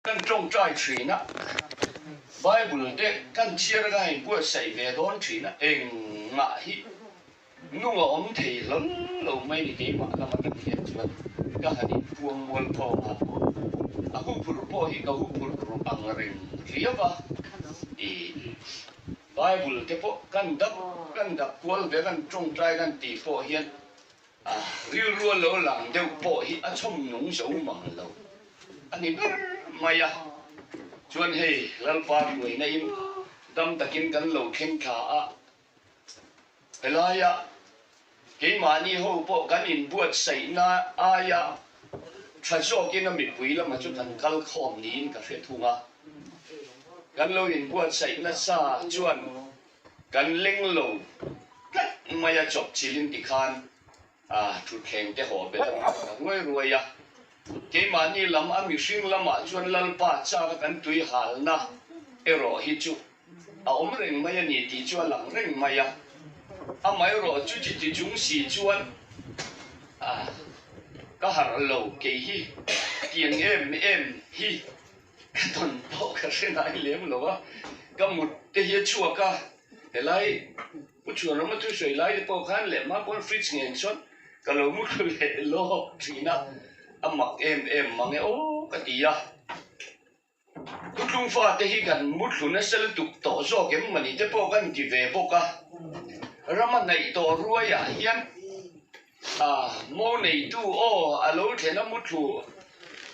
Kan tawngtai thin a, Bible te kan chhiar a kan inbuatsaih ve dawn thin a, engmah hi nung a awm thei hlawl lo mai ni keimah lam atang hian chuan ka han inpuang mual phawng a, a huphurh pawh hi ka huphurh ru ang reng riau a, ih Bible te pawh kan dap kan dap kual ve kan tawngtai kan tih pawh hian A rilru a lo lang deuh pawh hi a chhawm nung zo mang lo a ni ber mai a. Chuan hei Lalpa hruaina in dam takin kan lo thleng thla a, helaia keimahni ho pawh kan inbuatsaihna aia tha zawkin a mipui lama chu kan kal khawm niin ka hre thung a. Kan lo inbuatsaih nasa chuan Kan leng lo tlat mai a chawp chilin tikhan a thutthleng te haw belh a ni ta ruai ruai a. Keimahni lam a mihring lamah chuan Lalpa chak a kan tui halna erawh hi chu a awm reng mai a ni tih chu a lang reng mai a. Amaherawh chu chiti chung si chuan a ka harh lo kei hi tiang em em hi Ka tawn pawh ka hre ngai lem lo a, ka mut te hi a chhuak a, helai Pu Chhuanrama thu sawi lai te pawh khan leh hma pawn fridge ngen chuan ka lo mu thlu leh lawk thin a, a mak em em mang e aw ka ti a. Thutlung fate hi kan mu thlu nasa lutuk tawh zawk em mani te pawh kan ti ve bawk a, rama hnaih tawh ruaiah hian A mo neitu aw a lo thlen a muthlu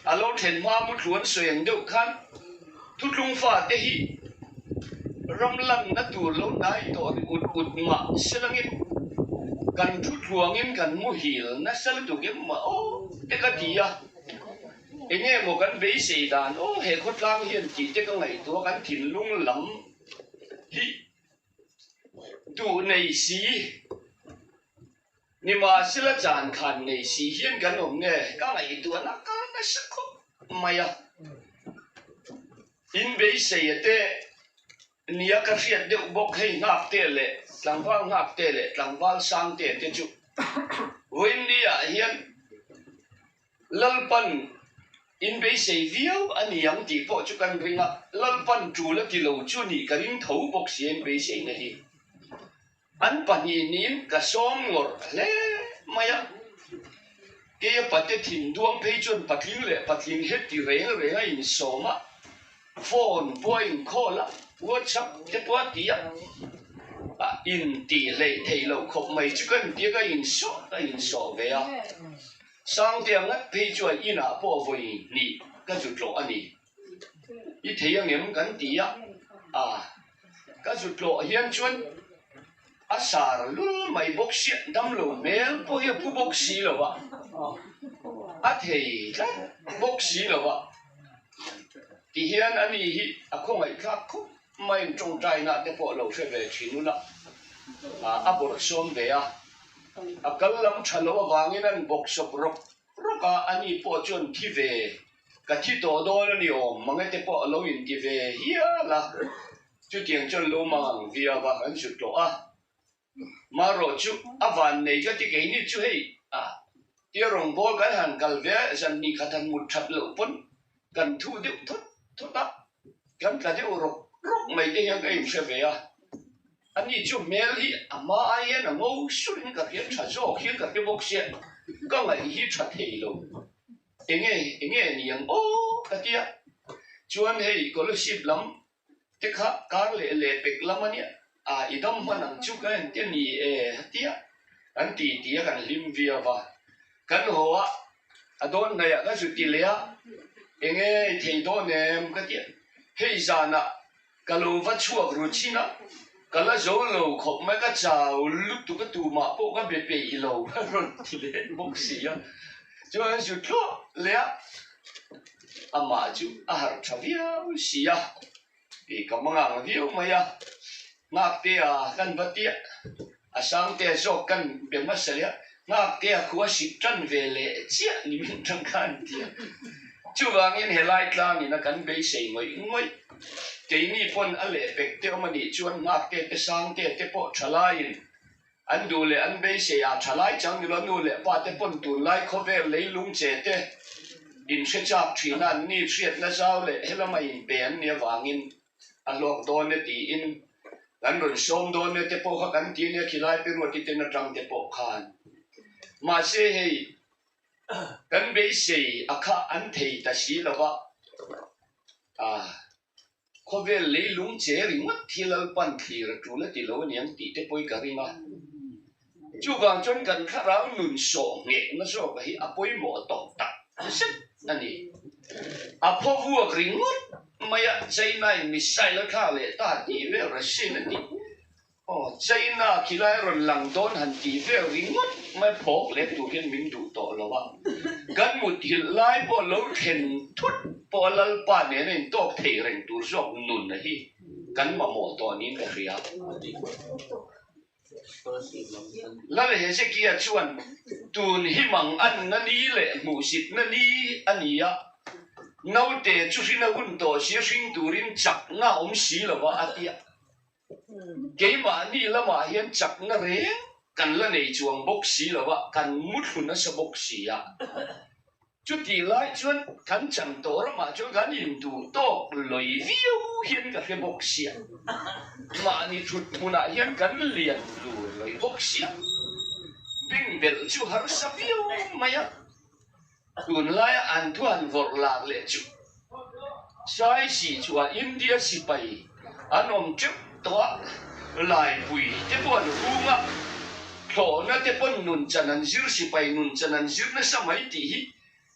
a lo thlen hma muthlu an sawi ang deuh khan thutlung fate hi ram lanna tur lo hnai tawh ri ut ut mah selangin kan thutluangin kan muhil nasa lutuk em mah aw te ka ti a, enge maw kan beisei dan aw he khawtlang hian tih te ka ngaihtuah kan thinlung lam hi Duh nei si, nimahsela chan khan nei si hian kan awm nge? Ka ngaihtuahna ka nasa khawp mai a. In beisei a te nia ka hriat deuh bawk hei nghak te leh tlangval nghak te leh tlangval sang te te chu vawiin ah hian Lalpan in beisei viau a ni ang tih pawh chu kan ring a, Lalpan tul a ti lo chu nih ka ring tho bawk si a in beiseina hi. An pahnih niin ka sawm ngawrh hle mai a, keia pate thin duang phei chuan patling leh patling heti reng reng a insawm a, phone pawh a inkhawlh a, WhatsApp te pawh a ti a, a intih hleih theih loh khawp mai chu ka intia ka insawh ka insawh ve a. Sangtea ngat phei chuan inah pawh vawi hnih ka zu tlawh a ni. I thei angem kan ti a, a ka zu tlawh hian chuan a sar lul mai bawk sia, damlo hmel pawh hi a pu bawk si lo a, a thei tlat bawk si lo a, tihian ani hi a khawngaihthlak khawp maiin tawngtaina te pawh lo hre ve thin ula, a bawrhsawm ve a. A kal lam tha lo avangin an bawk sawp rawk rawk a, ani pawh chuan thi ve, ka thi tawh dawn a ni awm, mange te pawh a lo inti ve hial a, chutiang chuan lo mang ang viau a, an zut tawh a. Marawh chu a van nei ka ti keini chu hei a tia rawngbâwl kan han kal ve a, zan hnih khat han mut that loh pawn kan thu deuh thawt thawt a, kan tla deuh rawk rawk mai te hian ka inhre ve a. Ani chu hmel hi a hma ai hian a ngo surin ka hriat tha zawk hian ka hre bawk sia, ka ngaih hi tha thei lo. Enge enge ni ang aw ka tia. Chuan hei scholarship lam te kha kar leh leh pek lam a nia, a i dam hman ang chu ka en te ni e a tia. Kan ti ti a kan hlim viau va. Kan haw a, a dawn hnaih ah ka zu ti leh a, enge i thei dawn em ka tia. Hei zanah Ka lo va chhuak ru chin a, ka la zo lo khawp mai, ka chau lutuk a tumah pawh ka be peih lo a rawn ti leh bawk si a, chuan an zut thlawh leh a, amah chu a harh tha viau si a, ih ka mangang viau mai a, Nghaktea kan va tia, A Sangtea zawk kan be hmasa leh a, Nghaktea khua sik tan ve leh chiah ni min tang kha an ti a. Chuvangin helai tlangin a kan beisei ngawih ngawih. Keini pawn a lehpek te awm a nih chuan Nghaktea te Sangtea te pawh thalaiin an duh leh an beisei a, thalai chang ni lo nu leh pa te pawn tunlai khawvel leilung che te. Inhre chak thin a, an ni hriatna zau leh helama inpe an nih avangin a hlawk dawn e tiin kan rawn sawm dawn e te pawh kha kan ti a nia khilai pi ruati ten atang te pawh khan. Mahse hei kan beisei a kha an thei ta si lo va, ah. Khawvel leilung che ringawt hi Lalpan thlir a tul a ti lo aniang tih te pawh i ka ring a. Chuvang chuan kan thlarau nun sawh nghehna zawka hi a pawimawh tawh tak zet a ni. A phaw vuak ringawt mai a, China-in missile a thlak leh ta tih vel Russian a tih. Aw, China khilai rawn lang dawn han tih vel ringawt mai phawk leh tur hian min duh tawh lo a. Kan muthilh lai pawh lo thlen thut pawh a Lalpa nena intawk thei reng tur zawk nun a hi kan mamawh tawh niin ka hria. Lal Hezekia chuan tun hi mang anna ni leh hmuhsitna ni a ni a, naute chu hrin a hun tawh si hring turin chakna a awm si lo va a ti a. Keimahni lamah hian chakna reng kan la nei chuang bawk si lo a, kan muthlu nasa bawk si a. Chutih lai chuan kan chan tawh ramah chuan kan induh tawk lawi viau hian ka hre bawk sia. Mahni thut hmunah hian kan lian lur lawi bawk sia. Bengbelh chu harsa viau mai a. Tunlaia an thu han vawrh lak leh chu Saisi chhuah India sipai an awm teuh tawh a, Laipui te pawh an hung a, thlawhna te pawn nunchan an zir sipai nunchan an zir nasa mai tih hi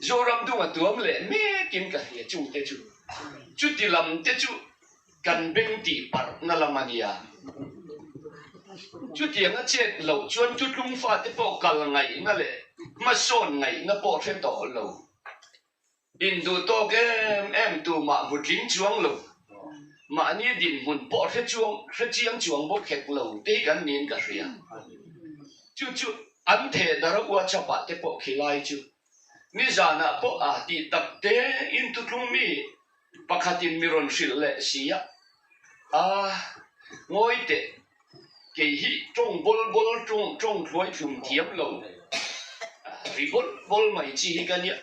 Zoram dunga tuam leh mekin ka hria chung te chu chuti lam te chu Kan beng tih parhna lam a nia. Chutianga chet loh chuan thutlung fate pawh kal ngaihna leh hmasawn ngaihna pawh hre tawh lo. Induh tawk em em tumah hmutling chuang lo, mahni dinhmun pawh hre chuang hre chiang chuang bawk hek lo te hi kan niin ka hria. Chu chu an theh dar a WhatsApp ah te pawh khilai chu nizanah pawh a tih tak te in thutlung mi Pakhatin mi rawn hrilh leh si a, A, ngawi teh, kei hi tawng bawl bawl tawng tawng hluai thlum thiam lo, ri bawl bawl mai chi hi ka nia,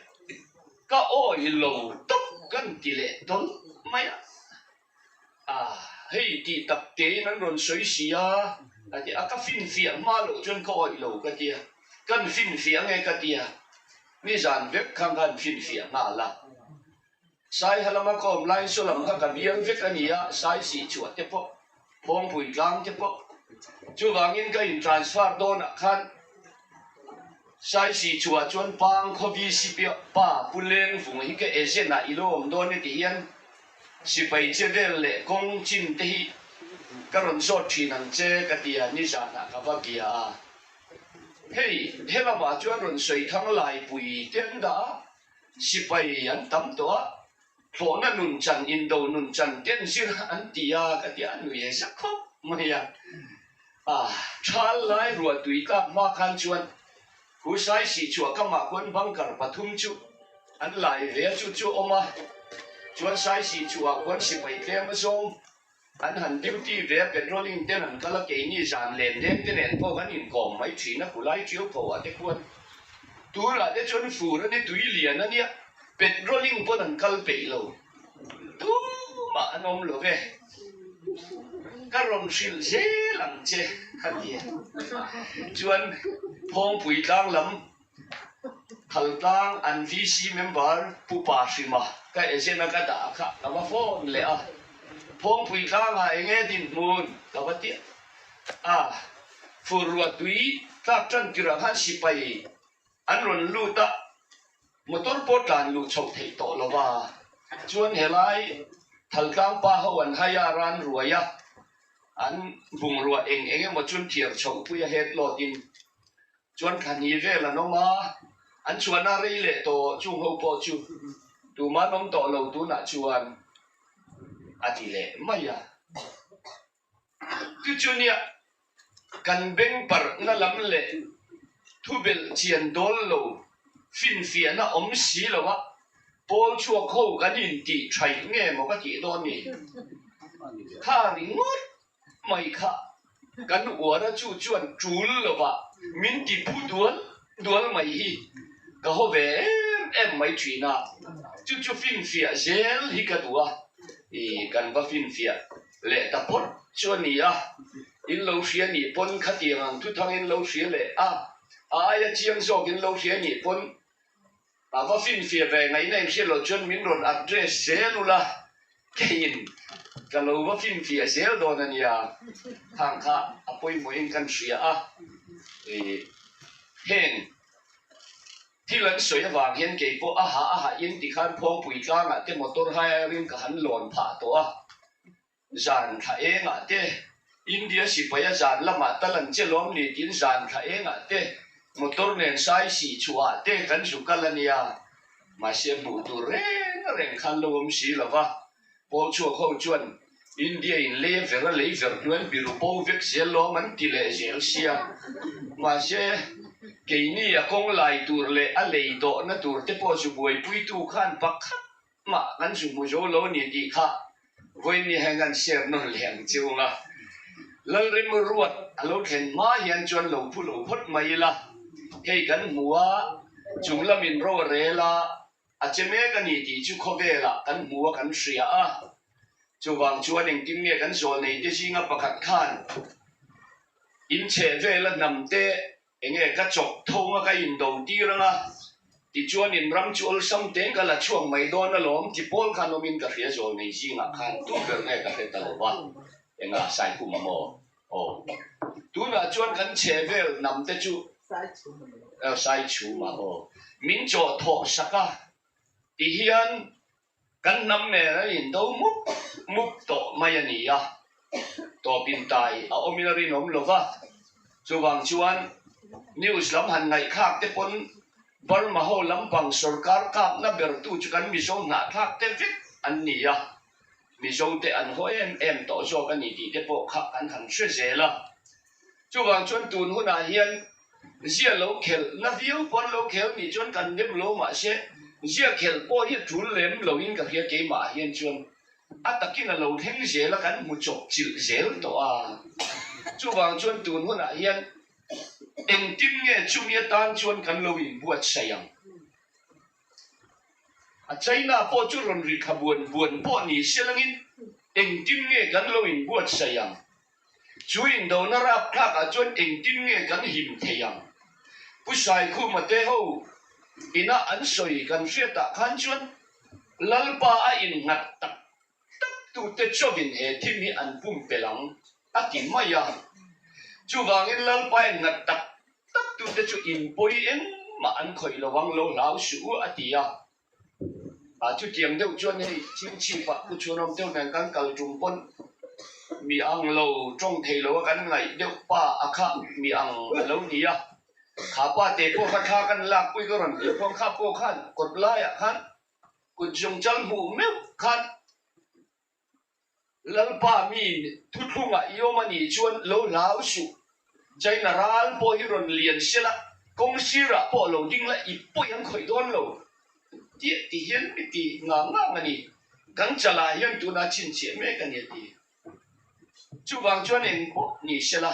ka awi lo tawp kan ti leh tawl mai a, A, hei tih tak tein an rawn sawi si a, a ti a, ka finfiah hma loh chuan ka awih lo ka tia, kan finfiah nge ka tia, nizan vek khan khan finfiah nghal a. Saiha lama ka awm laiin saw lam kha ka bial vek a ni a, Sai sih chhuah te pawh, Phawngpui tlang te pawh. Chuvangin ka in transfer dawnah khan Sai sih chhuah chuan Pang khaw VC pa Pu Lengvunga hi ka agent ah i lo awm dawn e ti hian sipai che vel leh kawng chin te hi ka rawn zawt thin ang che ka ti a, nizanah ka va bia a. Hei he lamah chuan rawn sawi thang laipui te an dah a. Sipai an tam tawh a, thlawhna nun chan, indo nun chan te an zir an ti a, ka ti a, a nui zak khawp mai a. A thal lai ruah tui tlak hma khan chuan khu sai sih chhuah kamah khuan bunker pathum chu an lai ve a, chu chu a awm a, chuan sai sih chhuahah khuan sipai tlem a zawng An han duty ve a, patrolling ten an kal a, keini zan len deng te nen pawh kan inkawm mai thin a, kulai ṭiau pho ah te khuan tunah te chuan fur a ni, tui lian a nia, patrolling pawn an kal peih lo, tumah an awm lo ve, ka rawn hrilh zel ang che a ti a, chuan Phawngpui tlang lam Thaltlang an VC member Pu Pa Hrima ka agent a ka dah kha ka va phone leh a, Phawngpui tlangah eng nge dinhmun ka va ti a, fur ruah tui tlak tan tirah khan sipai an rawn lut a, motor pawh tlan luh chhoh theih tawh lo va, chuan helai Thaltlang pa ho an hai a ran ruai a, an bungrua eng eng emaw chuan thiar chhoh pui a head load in. Chuan thla hnih vel an awm a, an chhuahna rei leh tawh chung ho pawh chu tumah an awm tawh lo tunah chuan a ti leh mai a. Tichunia kan beng parhna lam leh thubelh chian dawl lo finfiahna awm si lo a, pawl chhuak ho kan intih thaih nge maw ka tih dawn ni? Kha ringawt mai kha kan uar a chu chuan tul lova min ti phu dual dual mai hi ka haw ve em em mai thin a, chu chu finfiah zel hi ka duh a, ih kan va finfiah leh ta phawt chu a ni a, in lo hria nih pawn khatiang ang thuthang in lo hria leh a, a aia chiang zawk in lo hria nih pawn A va finfiah ve ngaihna in hriat loh chuan min rawn address zel ula, keiin ka lo va finfiah zel dawn a nia, khang kha a pawimawhin kan hria a, ih heng thil an sawi avang hian kei pawh a hah a hahin tikhan Phawngpui tlangah te motor hire in ka han lawn phah tawh a. Zan thla engah te, India sipaia zan lamah tal an che lawm ni tiin zan thla engah te, motor nen sai sih chhuahah te kan zu kal a nia. Mahse hmuh tur reng reng khan lo awm si lo va, pawl chhuak ho chuan India in lei a ver a lei ver hnuai an biru bo vek zel lawm an ti leh zel sia. Mahse keini a kawng lai tur leh a lei dawhna tur te pawh zu buaipuitu khan pakhat Mah kan zu hmu zo lo ni tih kha vawiin hian kan share nawn leh ang che ung a. Lalrim ruat a lo thlen hma hian chuan lo phu lo phawt mai ila, hei kan hmu a, chung lamin ro a rel a, a che mek a ni tih chu khawvelah kan hmu a kan hria a. Chuvang chuan engtin nge kan zawl neite zinga pakhat khan inchheh vela hnam te Enge ka chawk tho nga ka indo tir anga, tichuan in ram chu awlsam teng ka la chhuak mai dawn alawm ti pawl khan awmin ka hria zawl nei zingah khan tu ber nge ka hre ta lo va, enga Saikhuma maw? Aw. Tunah chuan kan chhe vel hnam te chu Saichhuma aw. Min chawh thawh sak a tihian Kan hnam nen an indo mup mup tawh mai a ni a, tawpin tai a awmin a rinawm lo va, chuvang chuan news lam han ngaihthlak te pawn Burma ho lampang sorkar kapna bertu chu kan Mizo hnahthlak te vek an ni a, Mizo te an haw em em tawh zawk a ni tih te pawh kha kan han hre zel a. Chuvang chuan tun hunah hian zia lo khelh na viau pawn lo khel nih chuan kan dem lo mahse zia khelh pawh hi a tul lem loin ka hria keimah hian chuan a takin a lo thleng zel a kan hmu chawp chilh zel tawh a. Chuvang chuan tun hunah hian engtin nge chumi atan chuan kan lo inbuatsaih ang? A China pawh chu rawn ri thla buan buan pawh ni se langin engtin nge kan lo inbuatsaih ang? Chu indona rapthlakah chuan engtin nge kan him thei ang? Pu Saikhuma te ho ina an sawi kan hriatah khan chuan Lalpa a innghat tak tak tute chawin he thim hi an pumpelh ang a ti mai a. Chuvangin Lalpa innghat tak tak tute chu inpawi engmah an khawih lo ang lo hlau suh u a ti a. Ah chutiang deuh chuan hei chhingchhipah pu chhunawm deuh nen kan kal tum pawn mi ang lo tawng thei lo a kan ngaih deuh pa a kha mi ang a lo ni a, kha pa te pawh kha thla kan lak pui ka rawn tih khuan kha pawh khan kawt laiah khan kut zawng chal hmuh meuh khan Lalpa mi thuthlungah i awm a nih chuan lo hlau suh. China ral pawh hi rawn lian sela, kawng sirah pawh lo ding la i pawi an khawih dawn lo tih ti hian mi ti ngang ngang a ni. Kan chalah hian tunah chhinchhiah mek a ni a ti. Chuvang chuan eng pawh ni sela.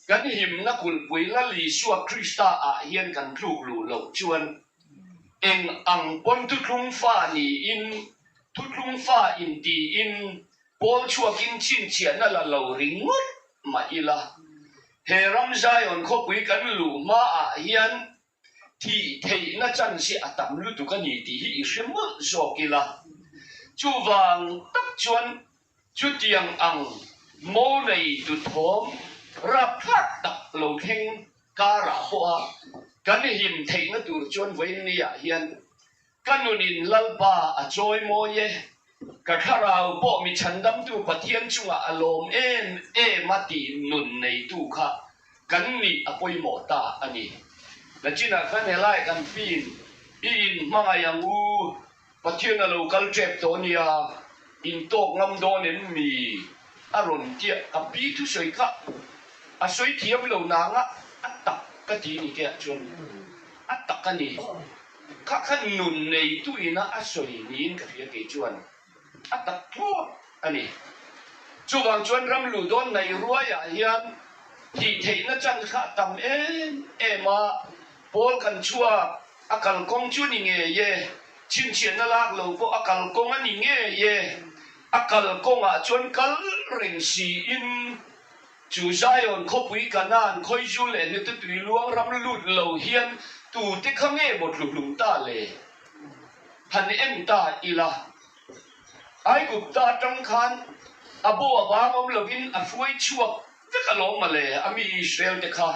Kan himna kulhpui Lal Isua Krista ah hian kan tluk luh loh chuan eng ang pawn thuthlung fa niin thuthlung fa intiin pawl chhuakin chhinchhiahna la lo ringawt mah ila, he ram Zion khawpui kan luh hmaah hian thih theihna chance hi a tam lutuk a ni tih hi i hre mawlh zawk ila. Chuvang tak chuan Chutiang ang mo nei tu thawm rapthlak tak lo thleng karah pawha kan him theihna tur chuan vawiinniah hian ka nunin Lalpa a chawi mawi e, ka thlarau pawh mi chhandamtu Pathian chungah a lawm em em a tih nun neitu kha kan nih a pawimawh ta a ni. Nachinah khan helai kan fin i inhmangaih ang u. Pathian a lo kal tep tawh nia, in tawk ngam dawn em mi? A rawn tia ka pi thusawi kha a sawi thiam lo nanga a tak ka ti ni te ah chuan a tak a ni. Kha kha nun neitu ina a sawi niin ka hria kei chuan a tak thlawt a ni. Chuvang chuan ram luh dawn naih ruaiah hian thih theihna chan kha a tam em em a, pawl kan chhuak. A kalkawng chu a ni ngei e, chhinchhiahna lak lo pawh a kalkawng a ni ngei e. A kalkawngah chuan kal reng siin chu Zion khawpui Kanaan khawizu leh hnute tui luang ram lut lo hian tute kha nge maw tluhlum ta le? Han en ta ila. Aigupta atang khan a bo a bang awm lovin a hruai chhuak vek alawm mawle a mi Israel te kha.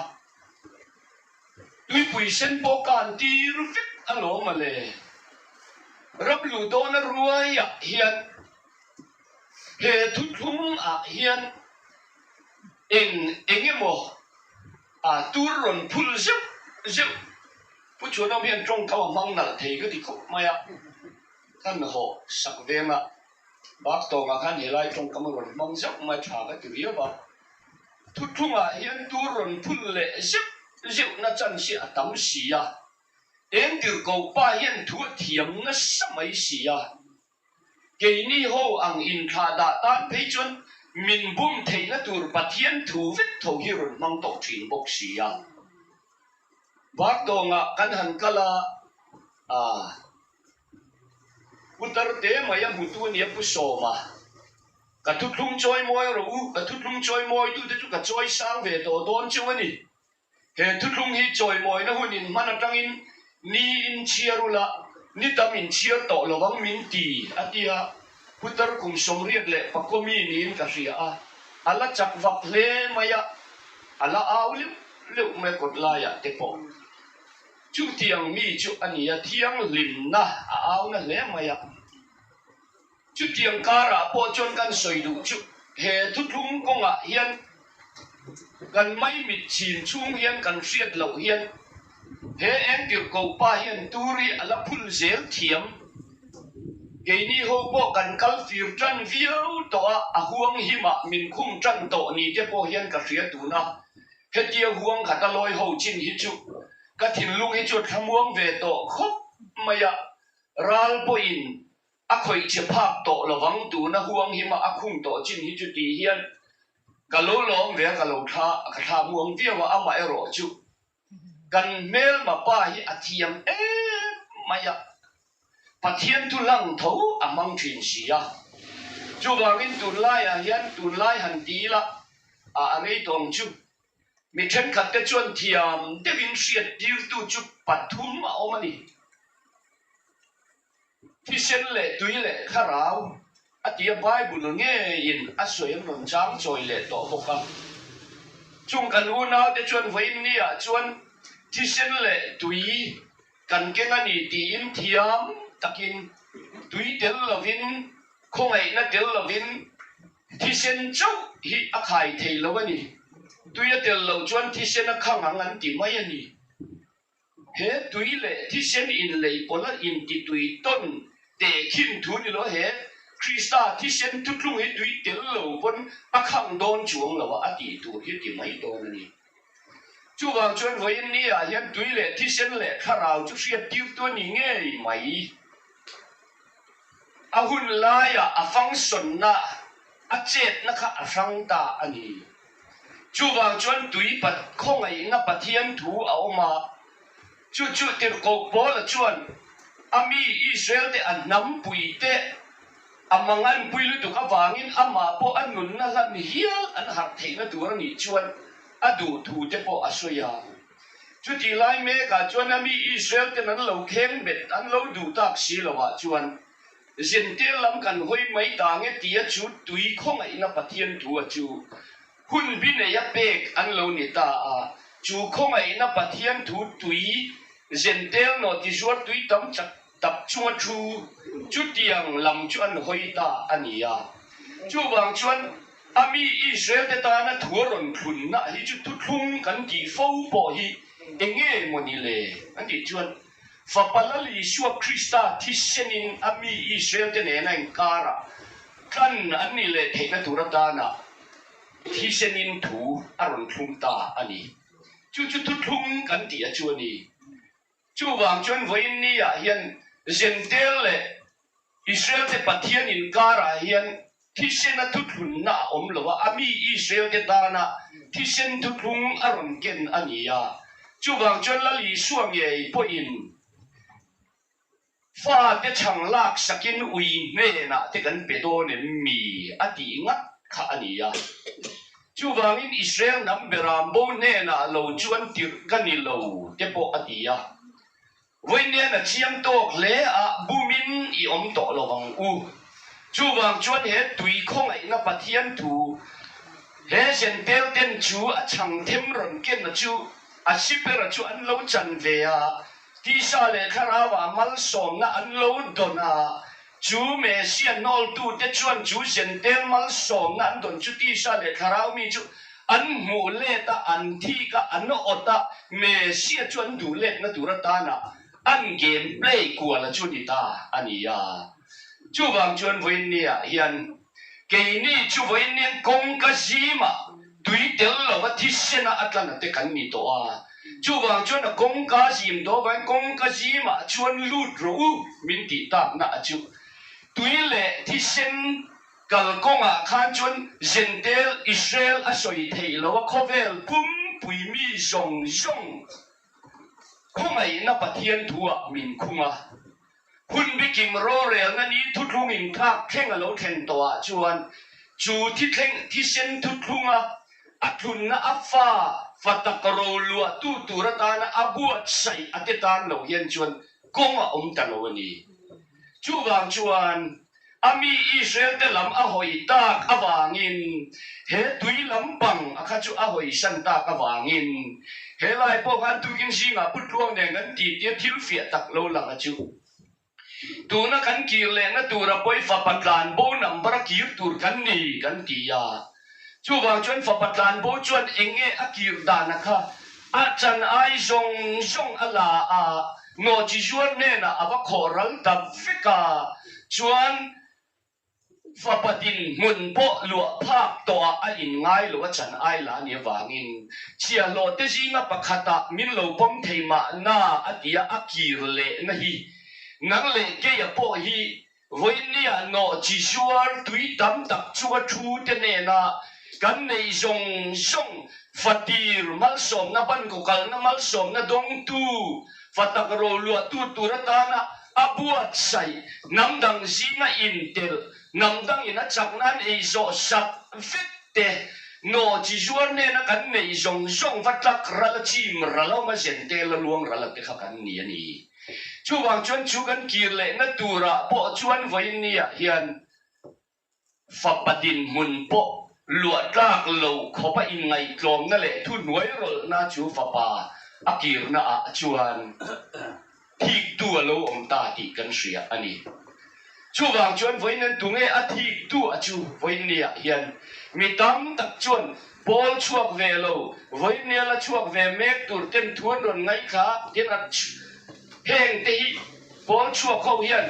Tuipui sen pawh kan tir vek alawm mawle. Ram luh dawna ruaiah hian he thuthlung ah hian eng eng emaw a tur rawn phul zeuh zeuh Pu Chhuanawm hian tawngkam a hmang nalh thei ka ti khawp mai a. Kan hawh sak veng a, bak tawngah khan helai tawngkam a rawn hmang zeuh mai tha ka ti riau a. Thuthlungah hian tur rawn phul leh zeuh zeuhna chance hi a tam si a, eng tirhkoh pa hian thu a thiam nasa mai si a. Keini ho ang inthlah dah tan phei chuan min bum theihna tur Pathian thu vek tho hi rawn hmang tawh thin bawk si a. Bak tawngah kan han kal a, ah. Putar te mai a hmutu a nia Pu Sawma. Ka thuthlung chawi mawi rawh u, ka thuthlung chawi mawitute chu ka chawi sang ve tawh dawn cheu a ni. He thuthlung hi chawimawina hun in hman atangin ni in chhiar ula, ni tam in chhiar tawh lo ang min ti, a ti a. Putar kum 81 mi niin ka hria a, a la chak vak hle mai a, a la au leuh leuh mai a kawt laiah te pawh. Chutiang mi chu a ni a, thianghlimna a auna hle mai a. Chutiang karah pawh chuan kan sawi duh chu he thuthlung kawngah hian kan maimit chhin chhung hian kan hriat loh hian he engtirhkoh pa hian tur hi a la phul zel thiam. Keini ho pawh kan kal fir tan viau tawh a, a huang himah min khum tan tawh ni te pawh hian ka hria tun a. Hetia huang khata lawi ho chin hi chu ka thinlung hi chu a thlamuang ve tawh khawp mai a, ral pawhin a khawih che phak tawh lovang tuna huang hima a khung tawh chin hi chu tih hian ka lo lawm ve a, ka lo thla ka thlamuang viau a, amaherawh chu kan hmelma pa hi a thiam em mai a, Pathian thu hlang tho a hmang thin si a. Chuvangin tunlaiah hian tunlai han ti ila a a rei tawng chu mi thenkhat te chuan thiam deuhin hriat tirtu chu pathum a awm a ni. Thisen leh tui leh thlarau a ti a, Bible ngeiin a sawi an rawn chang chawi leh tawh bawk a. Chung kan unaute chuan vawiin niah chuan thisen leh tui Kan keng a ni tiin thiam takin tui tel lovin, khawngaihna tel lovin thisen chauh hi a khai thei lo a ni. Tui a tel loh chuan thisen a khang ang an ti mai a ni. He tui leh thisen inlei pawlh a intitui tawn tehkhin thu ni lo he Krista thisen thutlung hi tui tel lo pawn a khang dawn chuang lo a a tih tur hi ti mai dawn a ni. Chuvang chuan vawiin ni ah hian tui leh thisen leh thlarau chu hriat tirtu a ni ngei mai. A hun laiah a function-na, a chetna kha a hrang ta a ni. Chuvang chuan tui khawngaihna Pathian thu a awm a, chu chu Tirhkoh Paula chuan a mi Israel-te a hnampui te a manganpui lutuk avangin amah pawh a nunna hlan hial an harh theihna tur a nih chuan a duh thu te pawh a sawi a. Chutih lai mekah chuan a mi Israel ten an lo kheng bet an lo duh tak si lovah chuan Zentel lam kan hawi mai ta nge tia chu tui khawngaihna Pathian thu a chu hun bi neia pek an lo ni ta a. Chu khawngaihna Pathian thu tui Zentel nawh tizuar tui tam chak tak chunga thu chutiang lam chu an hawi ta a ni a. Chuvang chuan a mi Israel te tana thu a rawn thlunna hi chu thuthlung kan tih fo pawh hi eng nge maw ni le? An tih chuan Fapa Lal Isua Krista thisenin a mi Israel te nena inkarah tlan an nih leh theihna tur atana thisenin thu a rawn thlung ta a ni. Chu chu thuthlung kan tih a chu a ni. Chuvang chuan vawiin ni ah hian Zentel leh Israel te Pathian inkarah hian thisena thuthlunna a awm lo a, a mi Israel te tana thisen thuthlung a rawn ken a ni a. Chuvang chuan Lal Isua ngei pawhin. Fate chhang lak sakin ui hnenah te kan pe dawn em mi? a tih ngat kha a ni a. Chuvangin Israel hnam beram bo hnenah lo chuan tirh ka ni lo te pawh a ti a. Vawiin a chiang tawk hle a, bumin i awm tawh lo vang u. Chuvang chuan he tui khawngaihna Pathian thu he Zentel ten chu a chhang them rawn kenna chu a sipera chu an lo chan ve a, Tisa leh Thlarauah malsawmna an lo dawn a, chu Messiah hnawltute chuan chu Zentel malsawmna an dawn chu tisa leh Thlarau mi chu an hmuh let a, an thik a, an awt a, Messiah chu an duh letna tur atana an game play kuala chu ni ta a ni a. Chuvang chuan vawiinniah hian Keini chu vawiin kawngka zimah tui tel lova thisena a tlana te kan ni tawh a, chuvang chuan a kawngka zim tawh avangin kawngka zimah chuan lut rawh u min tih takna a chu. Tui leh thisen kalkawngah khan chuan Zentel Israel a sawi theih lo a, khawvel pumpui mi zawng zawng khawngaihna Pathian thuah min khung a. Hun bikim rorelna ni thuthlung inthlak thleng a lo thlen tawhah chuan chu thithleng thisen thuthlunga a tlunna a fa fa tak ro luahtu tur atana a buatsaih a te tan lo hian chuan kawng a awm ta lo a ni. Chuvang chuan A mi Israel te lam a hawi tak avangin, he tui lampang a kha chu a hawi san tak avangin, he lai pawh khan tukin zingah Pu Tluang nen kan ti tia thil fiah tak lo lang a chu. Tuna kan kir lehna tura pawi fapa tlanbo number a kir tur kan ni kan ti a. Chuvang chuan fapa tlanbo chuan eng nge a kir dan a kha a chan ai zawng zawng a la a, nawhchi zuar hnenah a va khawh ral ta vek a, chuan fapa dinhmun pawh luah phak tawhah a inngai lo a chan ai la a nih avangin chhiahhlawh te zinga pakhatah min lo pawm thei mahna a ti a, a kir lehna hi nang leh keia pawh hi Vawinia nawhchi zuar tui tam tak chunga thu te nena kan neih zawng zawng fatir malsawmna bankaw kalna malsawmna dawngtu fatak roluahtu tur atana a buatsaih hnam dang zinga intelh hnam dangin a chakna an ei zawh sak vek te nawhchi zuar nena kan neih zawng zawng va tlak ral a chim ral a awm a zentel a luang ral a te kha kan ni a ni. Chuvang chuan chu kan kir lehna turah pawh chuan vawiinniah hian fapa dinhmun pawh luah tlak lo khawpa inngaihtlawmna leh thuhnuai rawlhna chu fapa a kirnaah chuan thiktu a lo awm ta tih kan hria a ni. Chuvang chuan vawiin tunge a thiktu a chu vawiinniah hian mi tam tak chuan Pawl chhuak ve lo, vawiinnia la chhuak ve mek tur ten thu an rawn ngaihthla tin a heng te hi pawl chhuak ho hian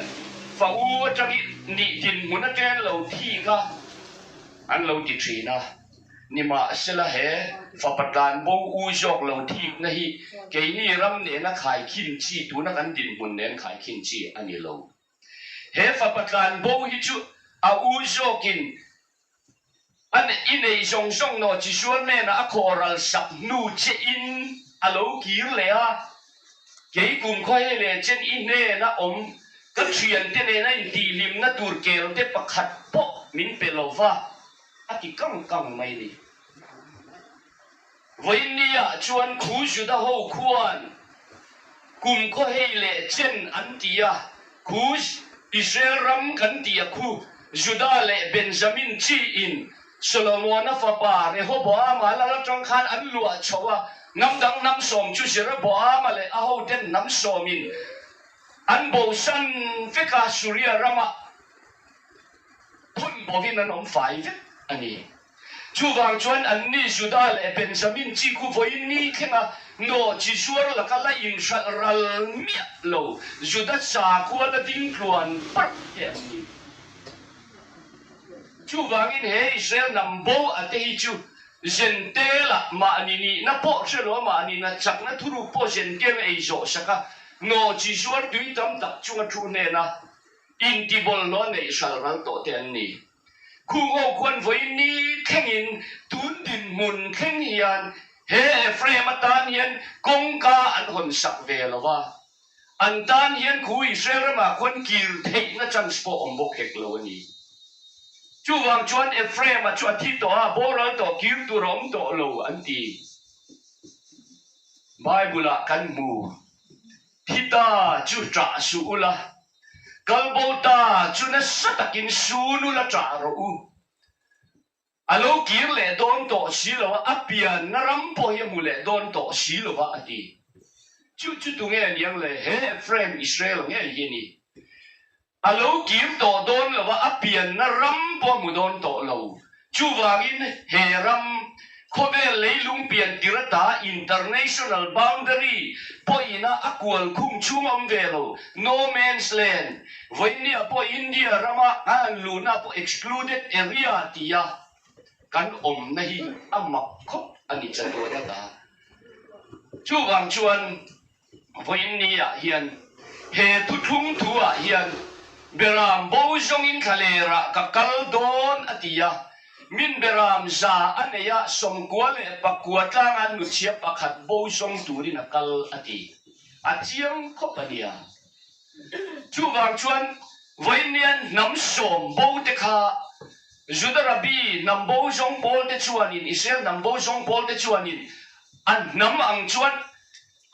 fa u atangin nih dinhmun atangin lo thik a an lo ti thin a. Nimahsela he fapa tlanbo u zawk lo thikna hi keini ram nena khaikhin chi tuna kan dinhmun nen khaikhin chi a ni lo. He fapa tlanbo hi chu a u zawkin a i nei zawng zawng naw chi zuar hnenah a khawh ral sak hnu che in a lo kir leh a, kei kumkhua hei leh chen i hnena awm ka thiante nena intihhlimna tur kelte pakhat pawh min pe lo va a ti kang kang mai ni. Vawiinniah chuan khu Juda ho khuan kumkhaw hei leh chen an ti a, khu Israel ram kan ti a, khu Juda leh Benjamin chiin Solomona fapa Rehoboama lal atang khan an luah chho a, hnam dang hnam sawm chu Jeroboama leh a hoten hnam sawmin an bosan vek a, Suria ramah phun bovin an awm fai vek a ni. Chuvang chuan anni Juda leh Benjamin chi khu vawiin ni thlenga nawhchi zuar laka la inhralh ral miah lo Juda sakhua la ding tluan parh te an ni. Chuvangin he Israel hnam bo a te hi chu Zentel-ah mahni nihna pawh hre lo a, mahni na chakna thuruk pawh Zentel ei zawh sak a, nawhchi zuar tui tam tak chunga thu hnena intibawlhhlawh neih hral ral tawh te an ni. Khungho khuan vawiin ni thlengin tun dinhmun thleng hian he Ephraim atan hian kawngka an hawn sak ve lo va. An tan hian khu Israel ramah khuan kir theihna chance pawh awm bawk hek lo a ni. Chuvang chuan Ephraim-a chu a thi tawh a, boral tawh kir tur a awm tawh lo an ti. Bible-ah kan hmu, Thi ta chu ṭah suh ula, kalbo ta chu nasa takin sun ula ṭah rawh u. A lo kir leh dawn tawh si lo a, a pianna ram pawh hi a hmu leh dawn tawh si lo va, a ti. Chu chu tunge a niang le? He Ephraim Israel ngei hi a ni. A lo kir tawh dawn lo va, a pianna ram pawh a hmu dawn tawh lo. Chuvangin he ram, khawvel leilung pian tir ata international boundary pawhina a kual khung chhung awm ve lo, no man's land, vawinia pawh India rama a han luhna pawh excluded area tia kan awmna hi a mak khawp a ni chatuan ata. Chuvang chuan Vawiinniah hian he thuthlung thuah hian Beram bo zawngin thlalerah ka kal dawn a ti a, min Beram za a nei a, 94 leh tlanga nuchhia pakhat bo zawng turin a kal a ti. A chiang khawp a nia. Chuvang chuan vawiinnian hnam sawm bo te kha Juda Rabbi hnam bo zawng pawl te chuanin, Israel hnam bo zawng pawl te chuanin an hnam ang chuan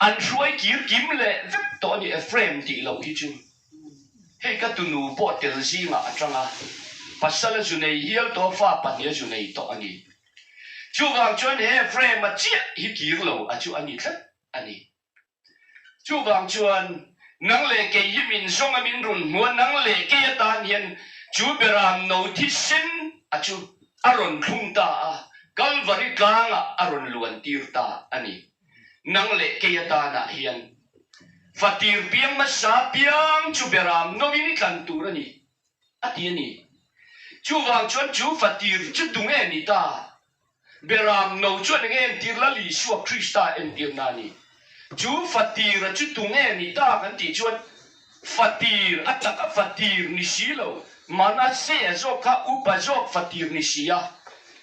An hruai kir kim leh vek tawh a ni Ephraim tih loh hi chu. Hei ka tunu pawh tel zingah a tang a, pasal a zu nei hial tawh a, fa pahnih a zu nei tawh a ni. Chuvang chuan he Ephraim a chiah hi kir lo a chu a ni tlat a ni. Chuvang chuan nang leh kei hi min zawng a min run hmu a, nang leh kei atan hian chu beram no thisen a chu a rawn thlung ta a, Kalvari tlangah a rawn luan tir ta a ni. Nang leh kei atanah hian fatir piang hmasa piang chu beram novin i tlan tur a ni, a ti a ni. Chuvang chuan chu fatir chu tunge ni ta? Beram no chuan enge entir Lal Isua Krista entirna a ni. Chu fatira chu tunge ni ta kan tih chuan fatir a taka fatir ni si lo, Manase zawk kha upa zawk fatir ni si a.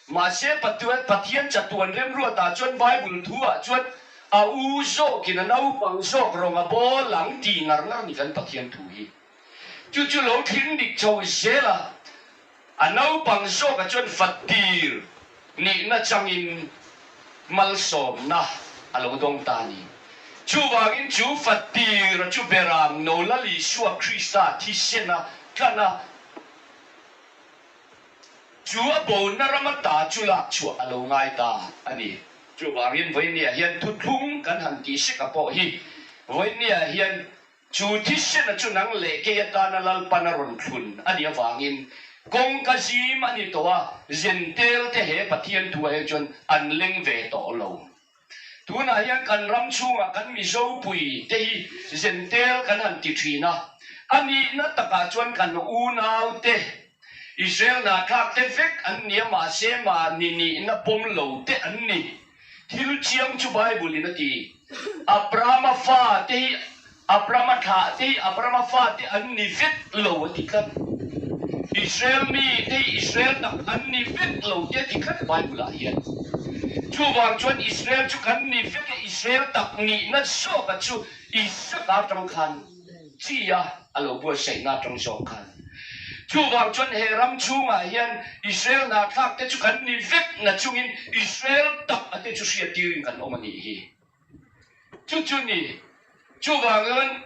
Mahse Pathian chatuan remruatah chuan Bible thuah chuan a u zawkin a naupang zawk rawng a bawl ang tih ngar ngar ni kan Pathian thu hi. Chu chu lo thling dik chho zel a, a naupang zawkah chuan fatir nihna changin malsawmna a lo dawng ta a ni. Chuvangin chu fatira chu Beram no Lal Isua Krista thisena tlan a, Chu a bona ram ata chu lak chhuah a lo ngai ta a ni. Chuvangin vawinia hian thuthlung kan han tih sek a pawh hi vawinia hian chu thisena chu nang leh kei atana Lalpan a rawn thlun a nih avangin kawngka zim a ni tawh a, Zentel te he Pathian thuah hian chuan an leng ve tawh lo. Tunah hian kan ram chhungah kan Mizopui te hi Zentel kan han ti thin a, a nihna takah chuan kan unaute, Israel hnathlak te vek an nia mahse mahni nihna pawm lo te an ni. Thil chiang chu Bible in a ti. Abrahama fa te hi Abrahama thlah te hi Abrahama fate an ni vek lo a ti tlat. Israel mi te hi Israel tak an ni vek lo te a ti tlat Bible ah hian. Chuvang chuan Israel chu kan ni vek e, Israel tak nihna zawka chu Isaka atang khan chi a a lo buatsaihna atang zawk khan. Chuvang chuan he ram chhungah hian Israel hnathlak te chu kan ni vek na chungin Israel tak a te chu hriattirin kan awm a nih hi. Chu chu ni. Chuvangin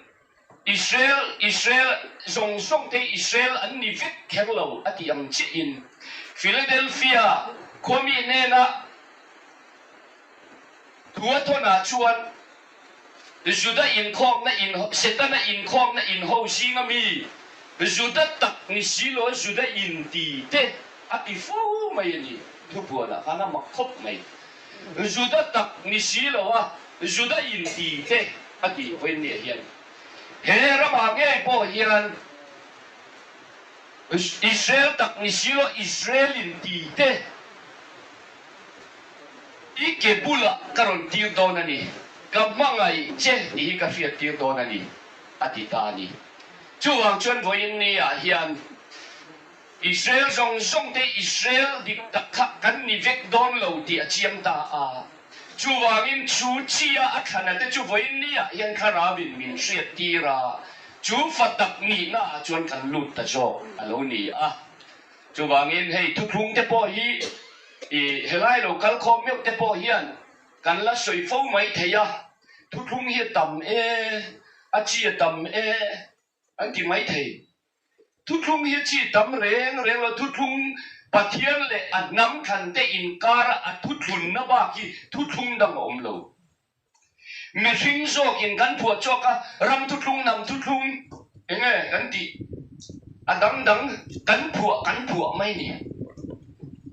Israel, Israel zawng zawng te hi Israel an ni vek kher lo a tih ang chiahin Philadelphia khuami hnena thu a thawnah chuan Juda inkhawmna in, Setana inkhawmna inho zinga mi Juda tak ni si lo Juda inti te a ti fo mai a ni. Thupuanah khan a mak khawp mai. Juda tak ni si lo a, Juda inti te a tih vawiin hian he ramah ngei pawh hian Israel tak ni si lo Israel inti te i ke bulah ka rawn tir dawn a ni, ka hmangaih che tih hi ka hriat tir dawn a ni a ti ta a ni. Chuvang chuan vawiin niah hian Israel zawng zawng te Israel dik tak kha kan ni vek dawn lo tih a chiang ta a. Chuvangin chu chia a thlana te chu vawiin niah hian Thlarauin min hriattir a, chu fa tak nihnaah chuan kan lut ta zawk a lo ni a. Chuvangin hei thuthlung te pawh hi i helai lo kal khawm meuh te pawh hian kan la sawi fo mai thei a, thuthlung hi a tam e, a chi a tam e an ti mai thei. Thuthlung hi chi tam reng reng lo, thuthlung Pathian leh a hnam thlan te inkara a thuthlunna bak hi thuthlung dang a awm lo. Mihring zawkin kan phuah chhuak a, ram thuthlung, hnam thuthlung eng nge kan tih a dang dang kan phuah kan phuah mai ni.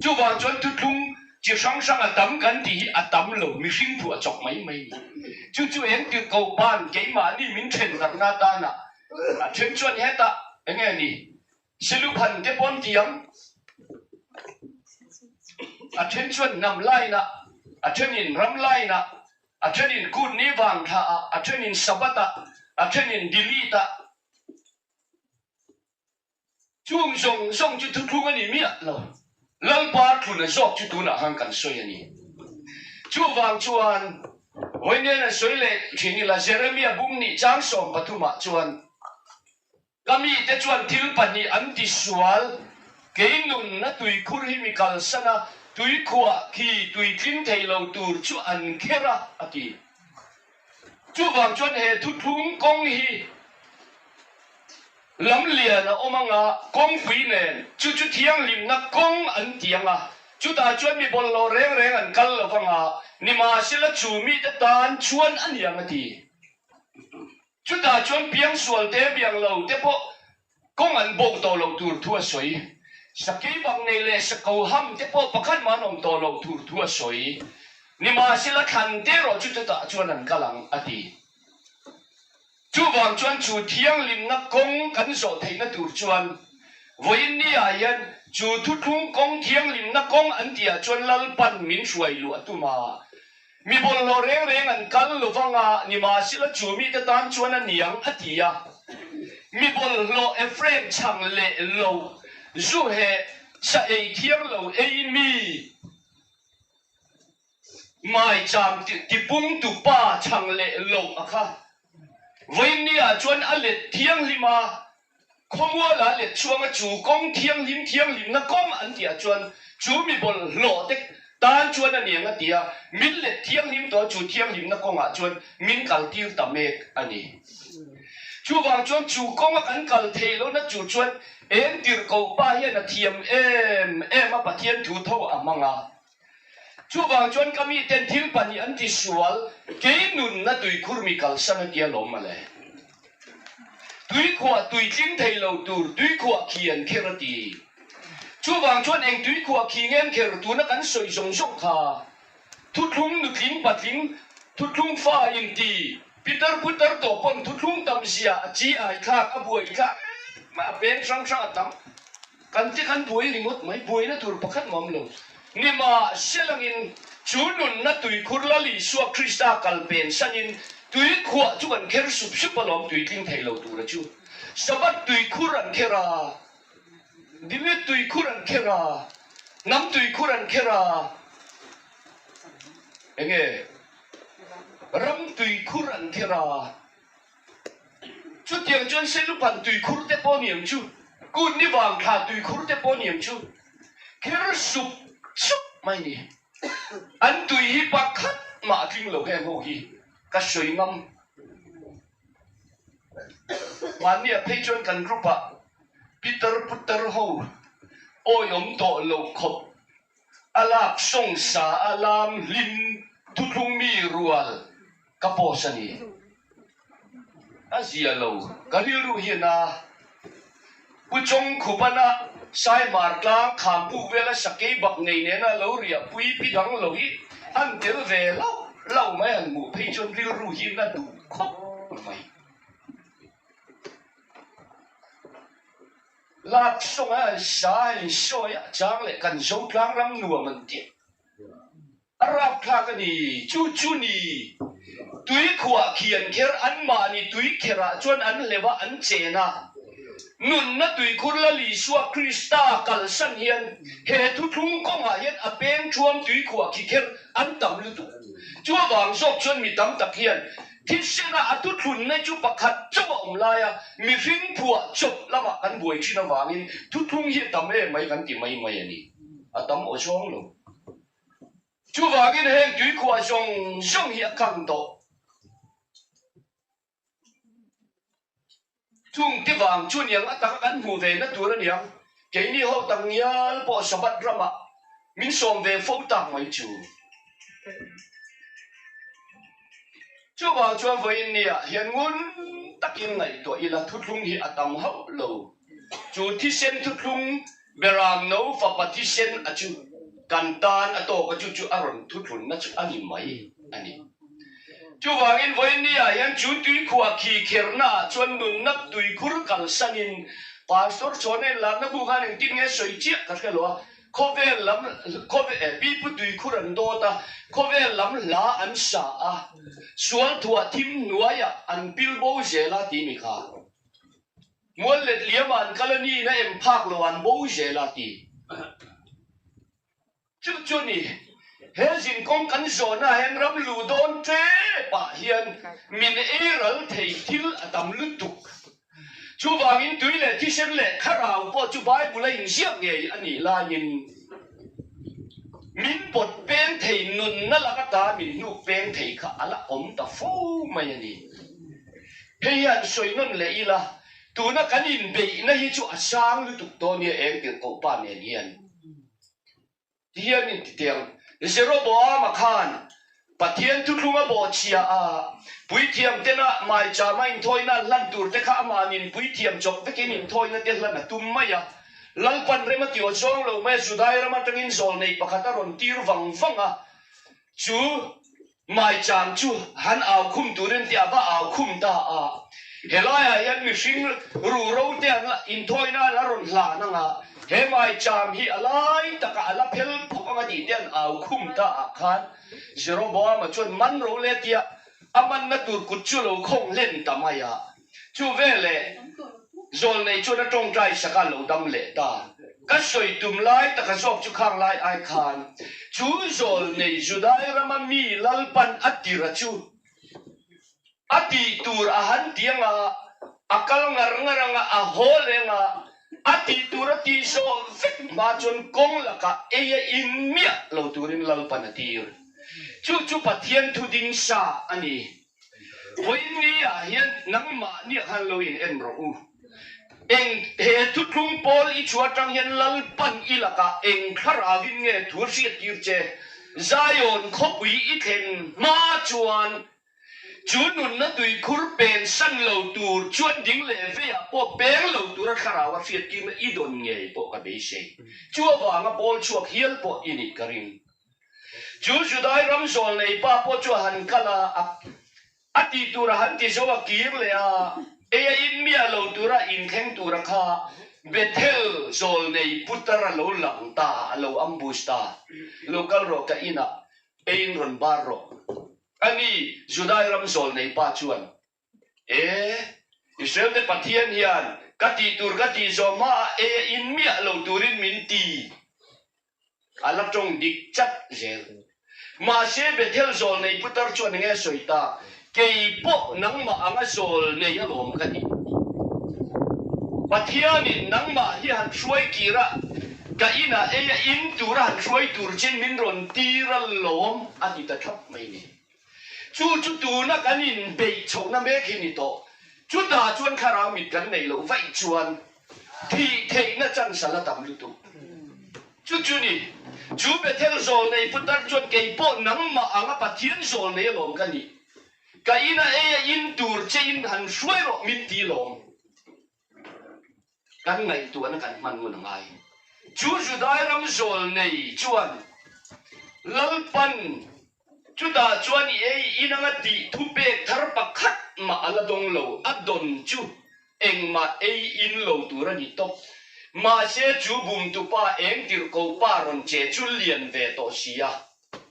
Chuvang chuan thuthlung chi hrang hrang a tam kan tih hi a tam lo, mihring phuah chawk mai mai ni. Chu chu eng tirhkoh pan keimahni min then darhna atana A then chuan hetah eng nge ni? Siluphan te pawn ti ang. A then chuan hnam line-ah, a thenin ram line-ah, a thenin kut ni vang thlaah, a thenin Sabbath-ah, a thenin delete-ah. Chung zawng zawng chu thuthlung a ni miah lo. Lalpa thluna zawk chu tunah khan kan sawi a ni. Chuvang chuan vawiin an sawi leh thin ila Jeremia bum nih chang 13 chuan, Ka mite chuan thil pahnih an ti sual, kei nunna tuikhur hi mi kalsan a, tuikhuah khi tuitling thei lo tur chu an kher a, a ti. Chuvang chuan he thuthlung kawng hi Lam lian a awm anga kawngpui nen chu chu thianghlimna kawng an ti anga, chutah chuan mi bawlhhlawh reng reng an kal lo vanga, nimahsela chu mite tan chuan a ni ang a ti. Chutah chuan piangsual te biang lo te pawh kawng an bawk tawh loh tur thu a sawi. Sakei bak nei leh sako ham te pawh pakhat mah an awm tawh loh tur thu a sawi. Nimahsela thlan te erawh chu chutah chuan an kal ang a ti. Chuvang chuan chu thianghlimna kawng kan zawh theihna tur chuan vawiin ni ah hian chu thuthlung kawng thianghlimna kawng an tih ah chuan Lalpan min hruai luh a tum a. Mi bawlhhlawh reng reng an kal lo vang a, nimahsela chu mite tan chuan a niang a ti a. Mi bawlhhlawh Ephraim chhang leh lo zu heh sa ei thiang lo ei mi. Maicham tipung tu pa chhang leh loh a kha. Vawiin ah chuan a let thianghlim a, khawmual ah let chhuang a chu kawng thianghlim thianghlimna kawng an tih ah chuan chu mi bawlhhlawh te tan chuan a niang a ti a, min let thianghlim tawh a chu thianghlimna kawng ah chuan min kal tir ta mek a ni. Chuvang chuan chu kawng a kan kal theih lohna chu chuan eng tirhkoh pa hian a thiam em em a Pathian thu tho a hmang a. Chuvang chuan ka miten thil pahnih an ti sual, kei nunna tuikhur mi kalsan a tia lawm mawle. Tuikhuah tuitling thei lo tur tuikhuah khi an kher a ti. Chuvang chuan eng tuikhuah khi nge an kher tuna kan sawi zawng zawng kha thuthlung nutling patling thuthlung fa inti pitar putar tawh pawn thuthlung tam zia a chi ai thlak a buai thlak em a peng hrang hrang a tam. Kan ti kan buai ringawt mai, buaina tur pakhat mah awm lo. Nimahselangin chu nunna tuikhur Lal Isua Krista kal pen sanin tuikhuah chu kan kher sup sup alawm tuitling thei lo tura chu. Sabbath tuikhur an kher a, Dimit tuikhur an kher a, hnam tuikhur an kher a, enge ram tuikhur an kher a. Chutiang chuan Selupan tuikhur te pawh ni ang chu, Kut ni vang thla tuikhur te pawh ni ang chu, kher sup sup mai ni. An tui hi pakhat mah a tling lo heng ho hi ka sawi ngam. Mahnia phei chuan kan group ah Peter putar ho awiawm tawh loh khawp a lak sawng sa a lam hlim thuthlung mi rual Ka post a ni. A zia lo. Ka rilru hian a Pu Chawngkhupana Saimar tlang khampuk vela sakei bak nei nena lo riah pui pi dang lo hi an tel ve lo lo mai han hmuh phei chuan rilru hi na duh khawp mai. Lak sawnga an sa a insawi a chang leh kan Zotlang ram nuam an tih. A rapthlak a ni, chu chu ni. Tuikhuah khi an kher, anmahni tui kherah chuan an hleuh a, an chen a. Nunna tuikhur Lal Isua Krista kalsan hian he thuthlung kawngah hian a peng thuam tuikhuah khi kher an tam lutuk. Chu avang zawk chuan mi tam tak hian thisena a thuthlunna chu pakhat chauh a awm laia mihring phuah chawp lamah kan buai thin avangin thuthlung hi a tam em mai kan ti mai mai a ni. A tam aw zawng lo. Chuvangin heng tuikhuah zawng zawng hi a kang tawh. Chung te vang chu niang a taka kan hmuh ve na tur a niang. Keini ho tak ngial pawh Sabbath ramah min sawm ve fo tak mai chu. Chuvang chuan vawiin niah hian ngun takin ngaihtuah ila thuthlung hi a tam hauh lo. Chu thisen thuthlung Beram no fapa thisen a chu kan tan a tawk a chu chu a rawn thuthlunna chu a ni mai a ni. Chuvangin vawiinniah hian chu tuikhuah khi khernaah chuan nunna tuikhur kalsanin Pastor Chhawna inlarna bu khan engtin nge sawi chiah ka hre lo a, khawvel lam khawvel pipu tuikhur an dawt a, khawvel lam hla an sa a, sual thuah thim hnuaiah an pil bo zel a ti mi kha. Mual let liamah an kal a niin a em phak lo an bo zel a ti. Chu chu ni, he zinkawng kan zawhna hian ram luh dawn tep ah hian min ei ral thei thil a tam lutuk. Chuvangin tui leh thisen leh thlarau pawh chu Bible a inziak ngei a nih laiin min pawt peng thei nunna lak ata min hnuk peng thei kha a la awm ta fo mai a ni. Hei hian sawi nawn leh ila, tuna kan inbeihna hi chu a sang lutuk dawn nia eng tirhkoh pa nen hian. Ti hian in ti teng. Jeroboama khan Pathian thuthlung a bawhchhia a, puithiam tena maichama inthawina an hlan tur te kha amanin puithiam chawp vekin inthawina te hlan a tum mai a. Lalpan rem a ti aw zawng lo mai a, Judai ram atangin zawlnei pakhat a rawn tir vang vang a, chu Maicham chu han au khum turin tih a va au khum ta a. Helaiah hian mihring ruhro te an la inthawina an la rawn hlan ang a, he maicham hi a lai takah a la phel phawk ang a tih te an au khum ta ah khan Jeroboama chuan man ro le tia a manna tur kut chu lo khawng hlen ta mai a. Chu veleh Zawlnei chuan a tawngtai sak a lo dam leh ta. Ka sawi tum lai taka zawk chu khang lai ai khan chu Zawlnei Judai rama mi Lalpan a tira chu a tih tur a han ti anga a kal ngar ngar anga a haw leng a, a tih tur a tih zawh vek hma chuan kawng lakah ei a in miah lo turin Lalpan a tir. Chu chu Pathian thu ding sa a ni. Vawiin ah hian nangmahni ah khan lo in en rawh u. Eng he thuthlung pawl i chhuah atang hian Lalpan i lakah eng thlarauin nge thu hriattir che? Zion khawpui i thlen hma chuan chu nunna tuikhur pen san lo tur chuan ding leh veiah pawh peng lo tura thlarau a hriattirna i dawn ngei pawh ka beisei. Chu avanga pawl chhuak hial pawh i nih ka ring. Chu Judai ram zawlnei pa pawh chu a han kal a, a tih tur a han ti zo a kir leh a, ei a in miah lo tura inthleng tura kha Bethel zawlnei putar a lo lang ta, a lo ambush ta. Lo kal rawh ka inah, eiin rawn bar rawh. A ni, Judai ram zawlnei pa chuan, E, Israel te Pathian hian ka tih tur ka tih zawh hmaah ei a in miah lo turin min ti. A la tawng dik chat zel. Mahse Bethel zawl nei putar chuan enge a sawi ta, Kei pawh nangmah anga zawl nei alawm ka ni. Pathianin nangmah hi han hruai kir a, ka inah ei a in tura han hruai tur chin min rawn tir alawm a ti ta thlap mai ni. Chu chu tuna kan inbeih chhohna mek hi ni tawh. Chutah chuan thlarau mit kan neih loh vaih chuan thih theihna chance a la tam lutuk. Chu chu ni, chu Bethel zawl nei putar chuan kei pawh nangmah anga Pathian zawl nei alawm ka nih. Ka ina ei a in tur che in han hruai rawh min ti lawm. Kan ngaihtuahna kan hman ngun a ngai. Chu Judai ram zawl nei chuan Lalpan chutah chuan i ei in anga tih thupek thar pakhat mah a la dawng lo, a dawn chu engmah ei in lo tur a ni tawp. Mahse chu bumtupa eng tirhko pa rawn che chu lian ve tawh si a,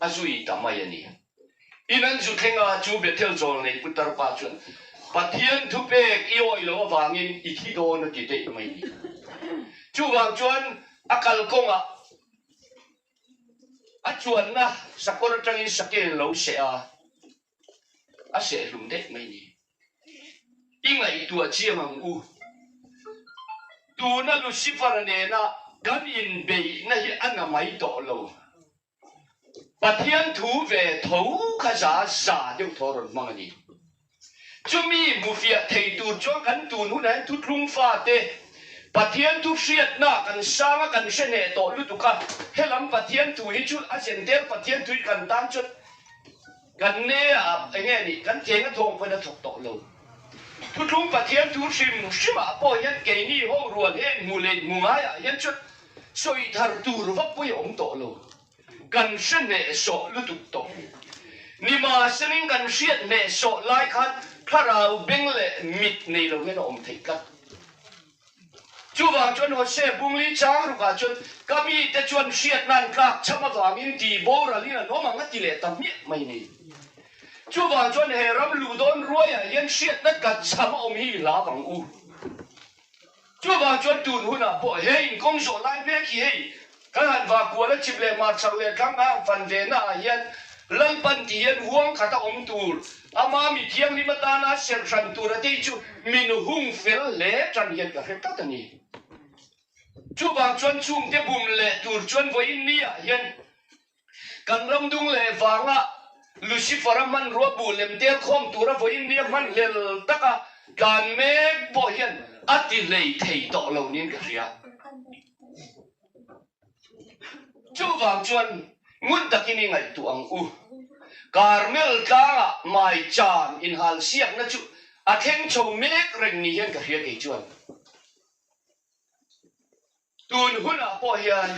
a zui ta mai a ni. In an zu thleng a, chu Bethel zawl nei putar pa chuan. Pathian thupek i awih loh avangin i thi dawn a ti daih mai ni. Chuvang chuan a kalkawngah a chuanna sakawr atangin sakel lo seh a, a seh hlum daih mai ni. I ngaihtuah chiang ang u. Tuna Lucifer nena kan inbeihna hi a na mai tawh lo. Pathian thu ve tho kha za za deuh thaw rawn hmang a ni. Chumi hmufiah thei tur chuan kan tun hunah hian thuthlung fate Pathian thu hriatna kan sang a, kan hre hneh tawh lutuk a, helam Pathian thu hi chu a zentel Pathian thu hi kan tan chuan kan ne a eng nge nih kan cheng a thawng pawhin a thawk tawh lo. Thuthlung Pathian thu hrim hrimah pawh hian keini ho rual heng hmu leh hmu ngaiah hian chuan Sawi thar tur vak pawh i awm tawh lo. Kan hre hnehsawh lutuk tawh. Nimahselin kan hriat hnehsawh lai khan thlarau beng leh mit nei lo hian a awm theih tlat. Chuvang chuan Hosea Bungli chang rukah chuan ka mite chuan hriatna an tlak cham avangin ti boralin an awm ang a ti leh ta hmiah mai ni. Chuvang chuan he ram luh dawn ruaiah hian hriatna tlat cham a awm hi i hlap ang u. Chuvang chuan tun hunah pawh he inkawng zawh lai mek hi hei kan han va kual a chip leh mar chak leh thlang a fan ve na ah hian Lalpan ti hian huang khat a awm tur ama mi thianghlim atana serh hran tur a tei chu min hung fel hle tan hian ka hre tlat a ni. Chuvang chuan chhungte bum leh tur chuan vawiin ni ah hian Kan ram dung leh vanga Lucifer-a hmanrua buh lem tel khawm tura vawiin nia hman hlel taka tlan mek pawh hian a ti hlei thei tawh lo niin ka hria. Chuvang chuan ngun takin i ngaihtuah ang u. Karmel tlangah maicham inhalsiakna chu a thleng chho mek reng ni hian ka hria kei chuan. Tun hunah pawh hian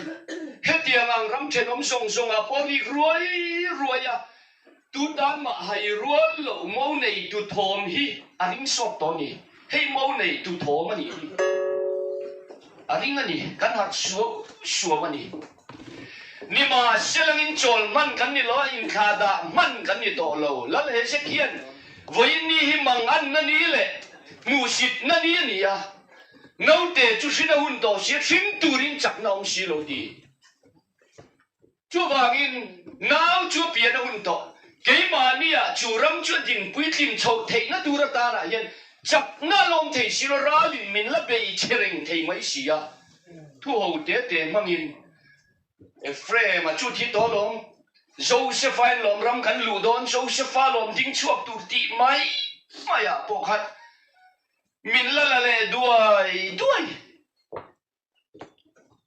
hetiang ang ram thenawm zawng zawngah pawh rik ruai ruai a, tu tan mah hai rual loh mo neitu thawm hi a ring sawt tawh a ni. Hei mo neitu thawm a nih hi a ring a ni, kan harh suau suau a ni. Nimahselangin chawl hman kan ni lo a, inthlah dah hman kan ni tawh lo. Lal Hezekia'n vawiin ni hi manganna ni leh hmuhsitna ni a ni a. Naute chu hrin a hun tawh si, hring turin chakna awm si lo ti. Chuvangin nau chu a pian a hun tawh. Keimahnia chu ram chu a din puitling chhoh theihna tur atanah hian chakna a lawm thei si lo, ralin min la bei che reng thei mai si a. Thu ho te te hmangin Ephraim-a chu thi tawh lawm, Joseph-a in lawm ram kan luh dawn, Joseph-a lawm ding chhuak tur tih mai maiah pawh khan Min la la leh duai duai.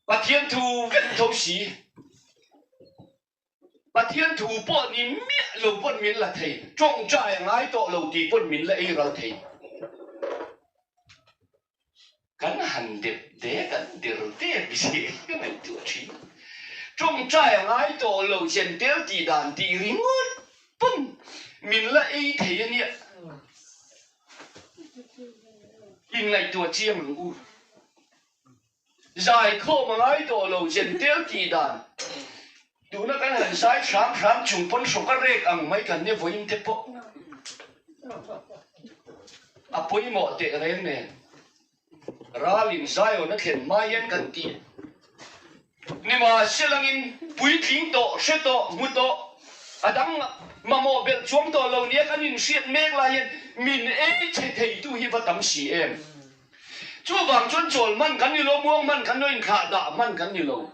Pathian thu vek tho si. Pathian thu pawh ni miah lo pawn min la thei. Tawngtai a ngai tawh lo tih pawn min la ei ral thei. Kan han dep dek an der dek zel ka ngaihtuah thin. Tawngtai a ngai tawh lo Jentel tih dan tih ringawt pawn min la ei thei a nia. Inngaihtuah chiang ang u. Zai khawm a ngai tawh lo Jentel tih dan tuna kan han zai hram hram chung pawn hrawk a rek ang mai kan ni vawiin te pawh a pawimawh teh reng nen. Ralin Zion a thlen hma hian kan ti. Nimahselangin puitling tawh, hre tawh, hmu tawh, a dang mamawh belh chuang tawh lo nia kan inhriat mek lai hian min ei chhe theitu hi va tam si em? Chuvang chuan chawl hman kan ni lo, muang hman kan lo inthlah dah hman kan ni lo.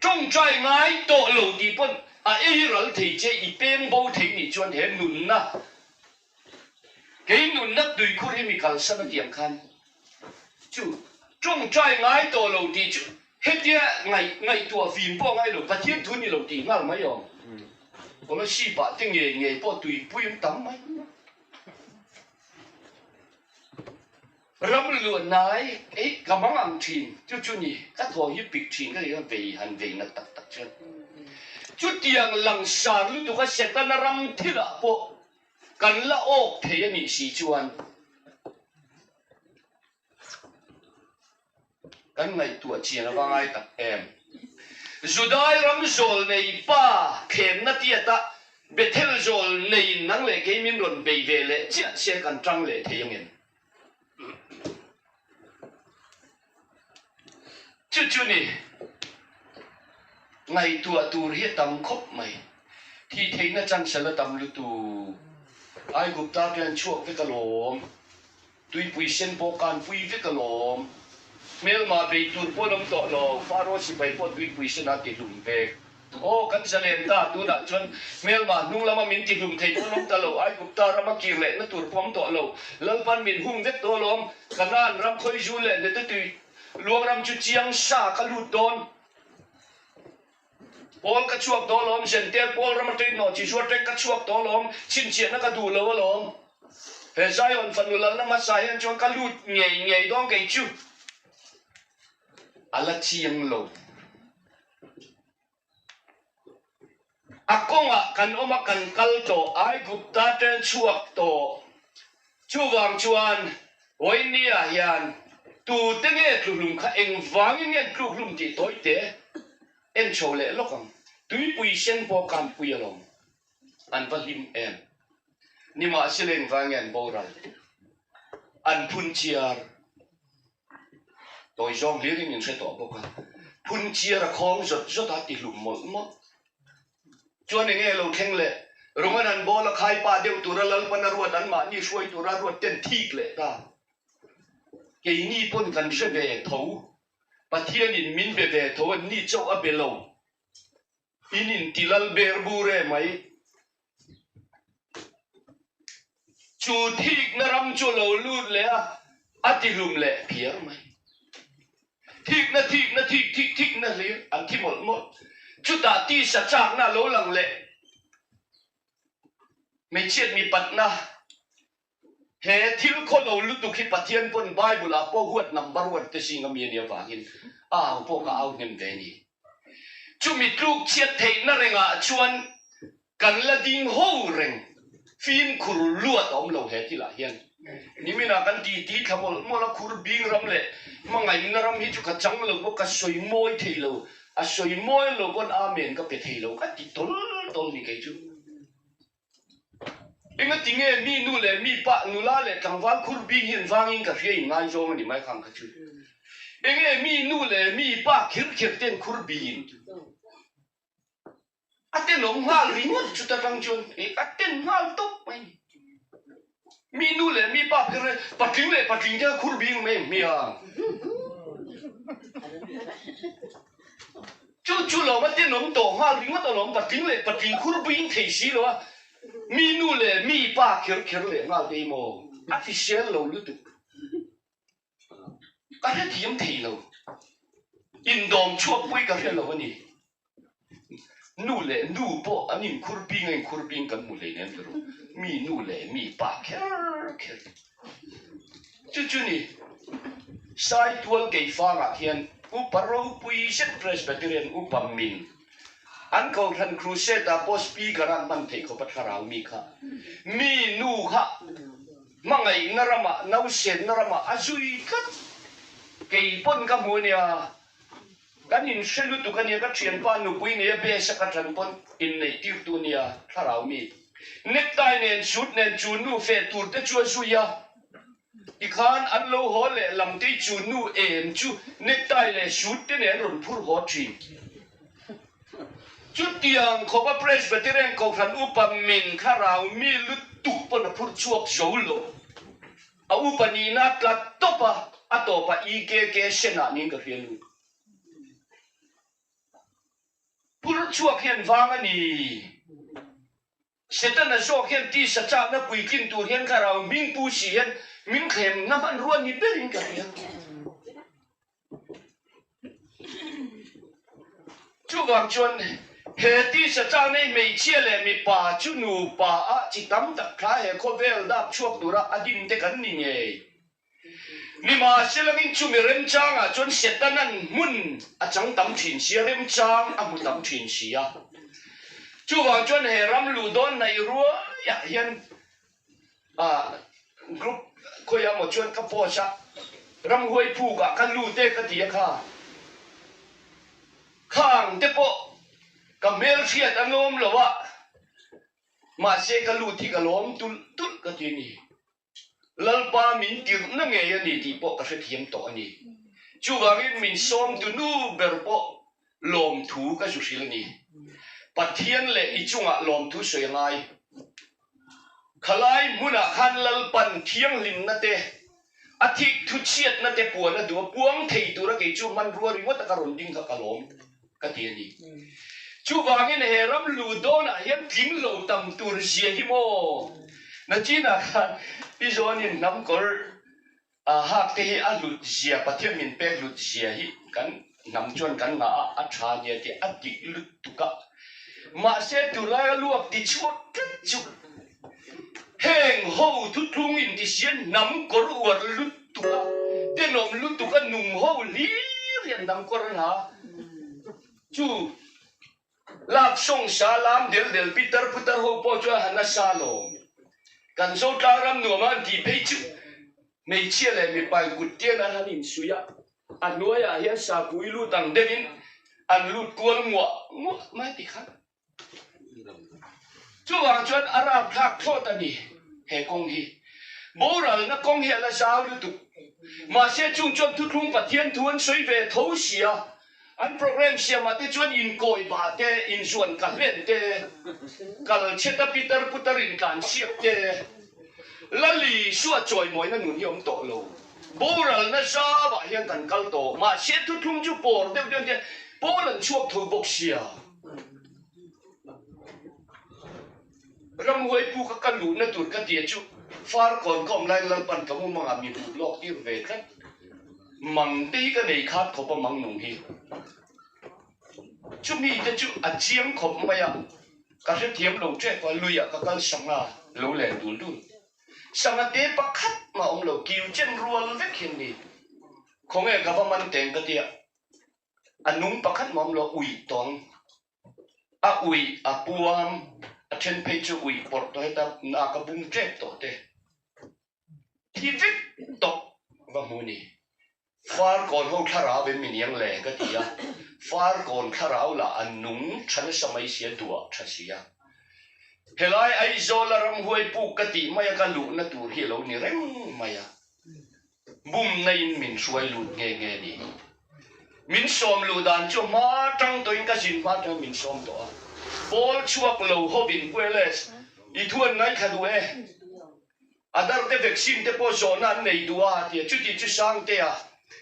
Tawngtai ngai tawh lo tih pawn a ei ral thei che i peng bo thei nih chuan he nunna Kei nunna tuikhur hi mi kalsan a tiang khan chu tawngtai ngai tawh lo tih chu hetia ngaih ngaihtuah fim pawh ngai lo Pathian thu ni lo tih nghal mai awm. Scholarship ah te ngei ngei pawh tuipui an tam mai. Ram luan nai ei ka mang ang thin chu chu ni ka thaw hi pik thin ka ti kha vei han vei nat tak tak chuan chutiang langsar lutuk a Setana ram thilah pawh Kan la awk thei a nih si chuan kan ngaihtuah chian a va ngai tak em? Judai ram zawl nei pa thlemna tiata. Bethel zawl neiin nang leh kei min rawn bei ve leh chiah se kan tang leh thei angem? Chu chu ni, ngaihtuah tur hi a tam khawp mai. Thih theihna chance la tam lutuk. Aigupta te an chhuak vek alawm. Tuipui sen pawh kanpui vek alawm. Hmelmah bei tur pawh an awm tawh lo. Faro sipai pawh tuipui sen a tihlum vek. Aw, kan zalen ta, tunah chuan hmelmah hnung lama min tihlum thei pawh an awm ta lo. Aigupta rama kir lehna tur pawh awm tawh lo. Lalpan min hung vek tawh alawm. Kanaan ram khawizu leh Netetui luang ram chu chiang sa ka lut dawn. Pawl ka chhuak tawh alawm, Zentel pawl ram atangin hnawh chi zuar teng ka chhuak tawh alawm, chhinchhiahna ka duh lo alawm. He Zion fanu lalna hmasa hian chuan ka lut ngei ngei dawn kei chu a la chiang lo. A kawngah kan awm a, kan kal tawh, Aigupta ten chhuak tawh. Chuvang chuan Wayne-a hian tute nge tluhlum kha engvangin nge an tlukhlum tih tawite en chho leh lawk ang. Tuipui sen pawh kanpui alawm. An va hlim em. Nimahsela engvang nge an boral? An phun chiar. Tawi zawng hlirin in hre tawh bawk a. Phun chiar a khawng zawt zawt a tihlum mawlh mawlh. Chuan enge lo thleng leh? Rawng an han bawl a, khai pa deuh tura Lalpan a ruat an mahni hruai tura ruat ten thik leh ta. Keini pawn kan hre ve tho. Pathianin min be ve tho an ni chauh a be lo. In inti lal ber bur e mai. Chu thikna ram chu lo lut leh a, a ti hlum leh phiar mai. Thikna, thikna, thik, thik, thikna hlir an thi mawlh mawlh. Chutah tisa chakna a lo lang leh. Hmeichhiat mipatna He thil khaw lo lutuk hi Pathian pawn Bible ah pawh huat number one te zing a mi a nih avangin a au pawh ka au hnem ve ni. Chumi tluk chhiat theihna rengah chuan kan la ding ho reng, fimkhur luat a awm lo he thilah hian. Niminah kan ti ti thla mawlh mawlh a, khur bing ram leh hmangaihna ram hi chu ka chang lo bawk, ka sawi mawi thei lo, a sawi mawi lo pawn Amen ka pe thei lo ka ti tawl tawl ni kei chu. Engati nge mi nu leh mi pa, nula leh tlangval khur bing hian vangin ka hria in ngaizawng a ni mai khang kha chu. Enge mi nu leh mi pa khir khir ten khur bing a tenawm nghal ringawt chuta tang chuan a ten nghal tawp mai. Mi nu leh mi pa phir patling leh patling te kha khur bing mai hmiang. Chu chu lawm a tenawm tawh nghal ringawt alawm patling leh patling khur bing thei si lo a, mi nu leh mi pa kher kher leh nghal te hi maw a hrisel lo lutuk. Ka hrethiam thei lo. Indawm chhuak pui ka hre lo a ni. Nu leh nu pawh an inkhur bing a inkhur bing kan hmu hleinem tawh rawh. Mi nu leh mi pa kher kher. Chu chu ni Saitual Keifangah hian Upa ropui zet Presbyterian Upa min an Kohhran Crusade ah pawh Speaker a an hman theih khawp a thlarau mi kha mi nu kha Hmangaihna ramah, nausenna ramah a zui tlat. Kei pawn ka hmu ania, kan inhre lutuk ania, ka thianpa nupui nia base a ka ṭan pawn inneih tirtu nia, thlarau mi. Necktie nen, suit nen chu nu feh tur te chu a zui a, tikhan an lo haw leh lam te chu nu em chu necktie leh suit te nen rawn phur haw ṭhin. Chutiang khawpa Presbyterian Kohhran upa min thlarau mi lutuk pawn a phurh chhuak zo lo. A upa nihna a tla tawp a, a tawpah EKK senah niin ka hria lut. Phurh chhuak hian vang a ni. Setana zawk hian tisa chakna puitlin tur hian thlarau hming pu si hian min thlemna hmanrua ni berin ka hria. Chuvang chuan he tisa chakna hi hmeichhia leh mipa chu nupa ah chi tam tak thla he khawvel dap chhuak tura a din te kan ni ngei. Nimahselangin chumi remchangah chuan Setanan hmun a chang tam thin si a, remchang a hmu tam thin si a. Chuvang chuan he ram luh dawn hnaih ruaiah hian group khawiah maw chuan ka post a, ramhuai phukah ka lut e ka ti a kha. Khang te pawh ka hmelhriat a nawm lo a. Mahse ka lut hi ka lawm tulh tulh ka ti a ni. Lalpa min tirhna ngei a ni tih pawh ka hrethiam tawh a ni. Chuvangin min sawmtu nu ber pawh lawmthu ka zu hrilh a ni. Pathian leh i chungah lawmthu sawi a ngai. Khalai hmunah khan Lalpan thianghlimna te, a thik thuchhiatna te puan a duh a, puang thei tura kei chu hmanrua ringawt a ka rawn ding kha ka lawm ka ti a ni. Chuvangin he ram lu dawnah hian tling lo tam tur zia hi maw? Nachinah khan Pi Zawnin hnam kawr A hak te hi a hlut zia, Pathian min pek hlut zia hi kan hnam chuan kan ngah a, a tha nia tih a dik lutuk a. Mahse tunlaia luak ti chhuak tlat chu heng ho thuthlung intisian hnam kawr uar lutuk a, tenawm lutuk a nung ho hlir hian hnam kawr an ha chu. Lak sawng sa lam del del pitar putar ho pawh chuan han nasa lawm. Kan Zotlang ram nuam a an tih phei chu hmeichhia leh mipa in kut tian an han insuih a, a hnuaiah hian sakui lut ang deuhin an lut kual nguah nguah mai ti khan. Chuvang chuan a rapthlak thlawt a ni he kawng hi. Boralna kawng hi a la zau lutuk. Mahse chung chuan thuthlung Pathian thu an sawi ve tho sia. An program siamah te chuan inkawi bah te, inzuan ka hlen te, kal chheta pitar putar intlan siak te, Lali suah chawimawina nun hi awm tawh lo. Boralna zavah hian kan kal tawh. Mahse thuthlung chu pawr deuh deuh hian pawl an chhuak tho bawk sia. Ramhuai pu ka ka luhna tur ka tia chu Farkawn ka awm laiin Lalpan ka mumangah mi hmuh lawk tir ve tlat. Mang te hi ka nei khat khawp a mang nung hi. Chumi te chu a chiang khawp mai a, ka hrethiam lo tep a, luiah ka kal sanga lo len dul dul. Sanga te pakhat mah awm lo, kiu chen rual vek hian ni. Khawnge ka va man teng ka tia, a nung pakhat mah awm lo, ui tawng. A ui a puam, a then phei chu ui pawrh tawh heta nak a bung tep tawh te thi vek tawh va hmu ni. Farkawn ho thlarau em min iang le ka ti a, Farkawn thlarau lah a nung tha nasa mai sia duah tha sia. Helai Aizawla ramhuai puk ka tih mai a ka luhna tur hi a lo ni reng mai a. Bumna in min hruai lut nghe nghe ni. Min sawm luh dan chu hma tang tawhin ka zin hma tangin min sawm tawh a. Pawl chhuak lo hovin Pueles i thu an ngaithla duh e. A dar te vaccine te pawh zawhna an nei duh a a ti a. Chuti chu Sangtea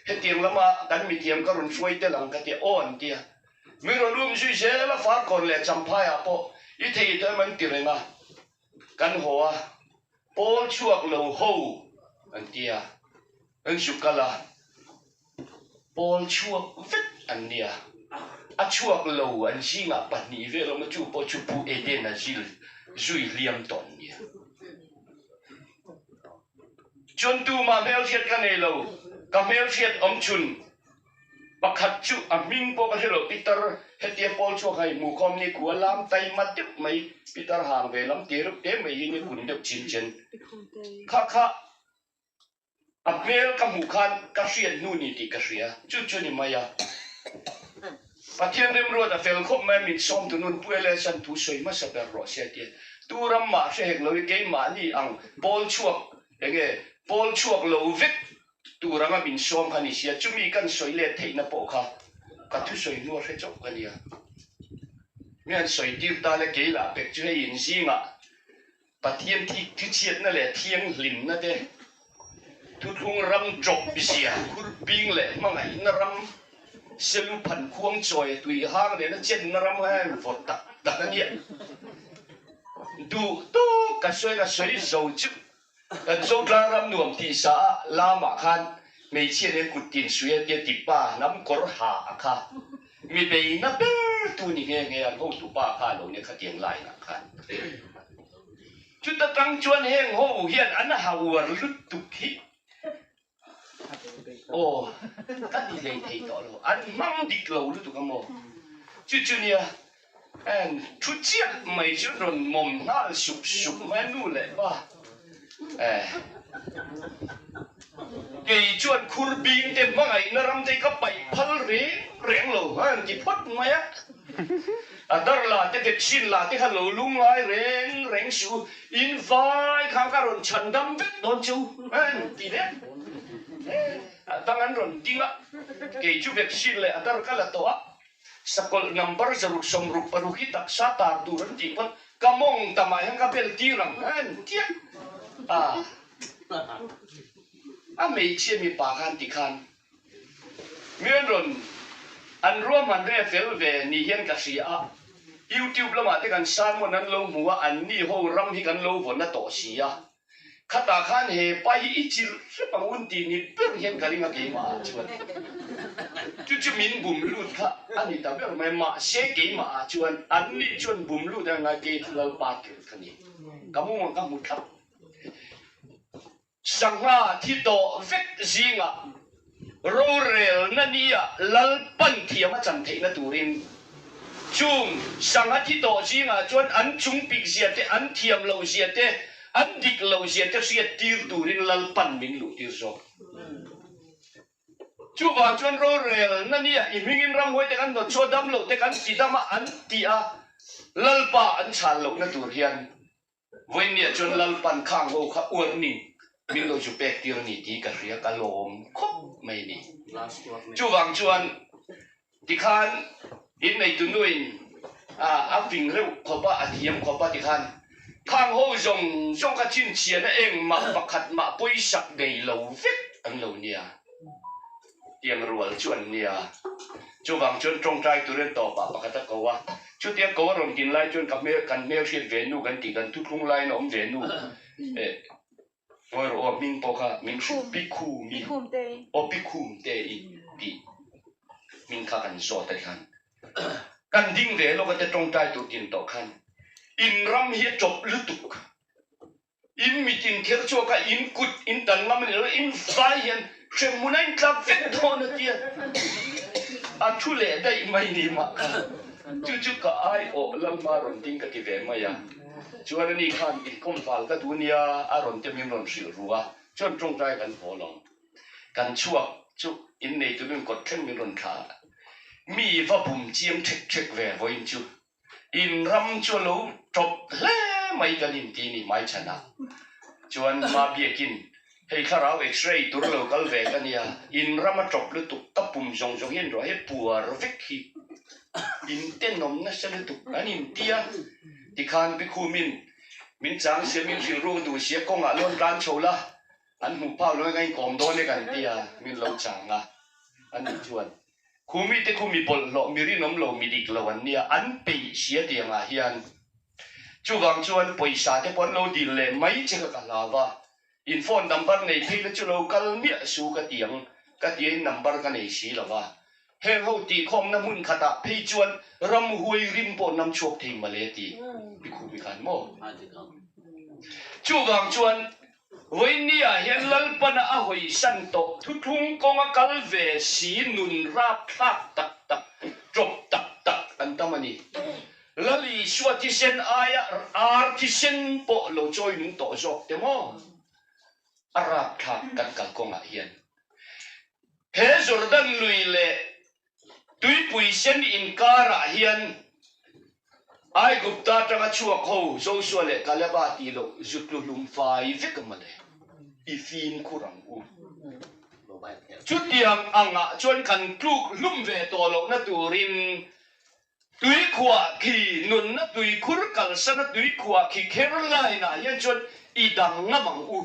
hetiang lama kan mithiam ka rawn hruai tel ang ka ti a, aw an ti a. Min rawn um zui zel a, Farkawn leh Champhaiah pawh i thei tawh em an ti reng a. Kan haw a, pawl chhuak lo ho an tia, an zu kal a, pawl chhuak vek an nia, a chhuak lo an zingah pahnih vel awm a, chu pawh chu Pu Edena zil zui hliam tawh an nia. Chuan tumah hmelhriat ka nei lo, ka hmelhriat awm chhun Pakhat chu a hming pawh ka hre lo, Peter hetia pawl chhuak hai hmuh khawm ni khua lam taima deuh mai, Peter hang ve lam te reuh te mai hi ni kun deuh chin chen. Kha kha a hmel ka hmuh khan ka hriat hnu ni tih ka hria, chu chu ni mai a. Pathian remruat a fel khawp mai a, min sawm tu nun Pu Eliasan thu sawi hmasa ber rawh se a ti a. Tu ram mah hre hek lo i keimahni ang pawl chhuak enge pawl chhuak lo vek Tur anga min sawm kha ni sia, chumi kan sawi let theihna pawh kha ka thusawi hnu a hre chauh ka nia. Mi han sawi tir ta le kei lah pek chu hei in zingah Pathian thik thuchhiatna leh thianghlimna te, thuthlung ram chawp zia, khur bing leh hmangaihna ram, selu phan khuang chawi tui hang nena chenna ram kha heng vawt tak tak a nia. Duh tawk ka sawi ka sawi zo chu Kan Zotlang ram nuam tih sa ah lamah khan hmeichhia nen kut tin sui a tia tipa hnam kawr ha a kha mi beina ber tu ni nghe nghe an hotu pa kha a lo nia khatiang line ah khan. Chuta tang chuan heng ho hian an ha uar lutuk hi Aw, ka ti hlei thei tawh lo. An hmang dik lo lutuk a maw? Chu chu nia, en thu chiah mai chu rawn mawm nghal sup sup mai a nu leh pa. Eh, kei chuan khur bing te hmangaihna ram te hi ka paih phal reng reng lo a han ti phawt mai a. Adar la te vaccine la te kha lo lungngai reng reng suh u, in vai khan ka rawn chhan dam vek dawn che u an ti hle. A dang an rawn ding a, kei chu vaccine leh adar ka la tawh a, sakawlh number 666 hi taksa tar tur an tih pawn ka mawng tamah hian ka bel tir ang an ti a. A hmeichhia mipa khan tikhan Mi an rawn an ruahman reh fel ve ni hian ka hria a, YouTube lamah te kan sermon an lo hmu a, an ni ho ram hi kan lo vawn a tawh si a, khatah khan he pa hi i chilh hrep ang un tih ni ber hian ka ring a keimah ah chuan chu chu min bum lut kha a ni ta ber mai, mahse keimah ah chuan an ni chuan bum lut a ngai kei chu Lalpa tel ka ni, ka mumang ka hmu thlap. Sangha thi tawh vek zingah rorelna nia Lalpan thiam a chan theihna turin chung sangha thi tawh zingah chuan an chungpik zia te, an thiam loh zia te, an dik loh zia te hriat tir turin Lalpan min luh tir zawk. Chuvang chuan rorelna nia i hmingin ramhuai te kan hnawt chhuah dam loh te kan ti dam a an ti a, Lalpa an chhan lohna tur hian Vawinia chuan Lalpan khang ho kha uarning min lo zu pek tir a ni tih ka hria, ka lawm khawp mai a ni. Chuvang chuan tikhan inneitu nuin a fing reuh khawp a, a thiam khawp a tikhan khang ho zawng zawng kha chhinchhiahna engmah pakhat mah pawisak nei lo vek an lo nia. Tiang rual chu an nia. Chuvang chuan tawngtai turin tawpah pakhat a ko a. Chutia ko a rawn din lai chuan ka hmel, kan hmel hriat ve nu kan tih kan thuthlung laiin a awm ve nu eh ngawi rawh aw hming pawh kha min hrilh Pi Khumi aw Pi Khumte i tih hming kha kan zawt a tikhan kan ding ve lawk a te tawngtai tur din tawh khan in ram hi a chawp lutuk. In mit in kher chhuak a, in kut in tan ngam a ni lo, in vai hian hremhmun a in tlak vek dawn a tia a thu leh daih mai ni mah kha. Chu chu ka aiawh Lalhma rawn ding ka ti ve mai a, chuan ani khan inkawm fal ka duh nia a rawn te min rawn hrilh ru a, chuan tawngtai kan haw lo. Kan chhuak chu innei turin kawt thleng min rawn thlah a, mi va bum chiang ṭhek ṭhek ve vawiin chu. In ram chu a lo tawp hle mai kan inti ni hmaichhan ah chuan hma biakin hei thlarau x-ray tur a lo kal ve ka nia, in ram a tawp lutuk ka pum zawng zawng hian ruah hi puar vek hi in tenawm nasa lutuk an inti a tikhan pi khumin min chang sia min hrilh ruk duh sia kawngah lawn tlan chho la an hmuh phak lo in ka inkawm dawn e kan ti a min lo chang a ani chuan Khu mite khu mi bawlhhlawh, mi rinawm lo, mi dik lo an nia, an peih sia tiangah hian. Chuvang chuan pawisa te pawh an lo dil leh mai che kha ka hlau a, in phone number nei phei la chu lo kal miah su ka ti ang, ka ti a in number ka nei si lo va. Heng ho tihkhawmna hmun khatah phei chuan ramhuai rim pawh nam chhuak thei male ti i khumi khan maw? Chuvang chuan Vawinia hian Lalpana a hawisan tawh thuthlung kawnga kal ve si nun rapthlak tak tak, ṭawp tak tak an tam a ni. Lal Isua thisen aia ar thisen pawh lo chawi nung tawh zawk te maw? A rapthlak kan kalkawngah hian he Jordan lui leh Tuipui sen inkarah hian Aigupta atanga chhuak ho Josua leh Kaleba tih loh zu tlu hlum fai vek a mawle, i fimkhur ang u. Chutiang angah chuan kan tluk hlum ve tawh lohna turin Tuikhuah khi nunna tuikhur kalsana tuikhuah khi kher line-ah hian chuan i dang ngam ang u.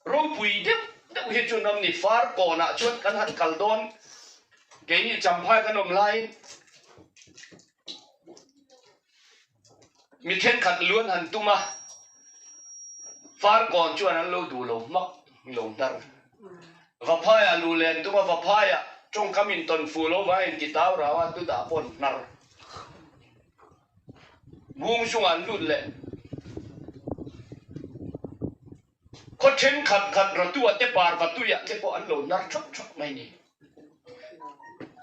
Ropui deuh deuh hi chu nawm ni far kawnah chuan kan han kal dawn keini Champhai kan awm laiin mi thenkhat luan han tum a, far kawn chuan an lo duh lo hmak lo hnar. Vaphaiah luh leh an tum a, Vaphaiah tawngkam intawn fuh lo vang inti tau rau a, chutah pawh an hnar. Bung chungah an lut leh. Khaw thenkhat khat Ratua te Parvatuiah te pawh an lo hnar thap thap mai ni.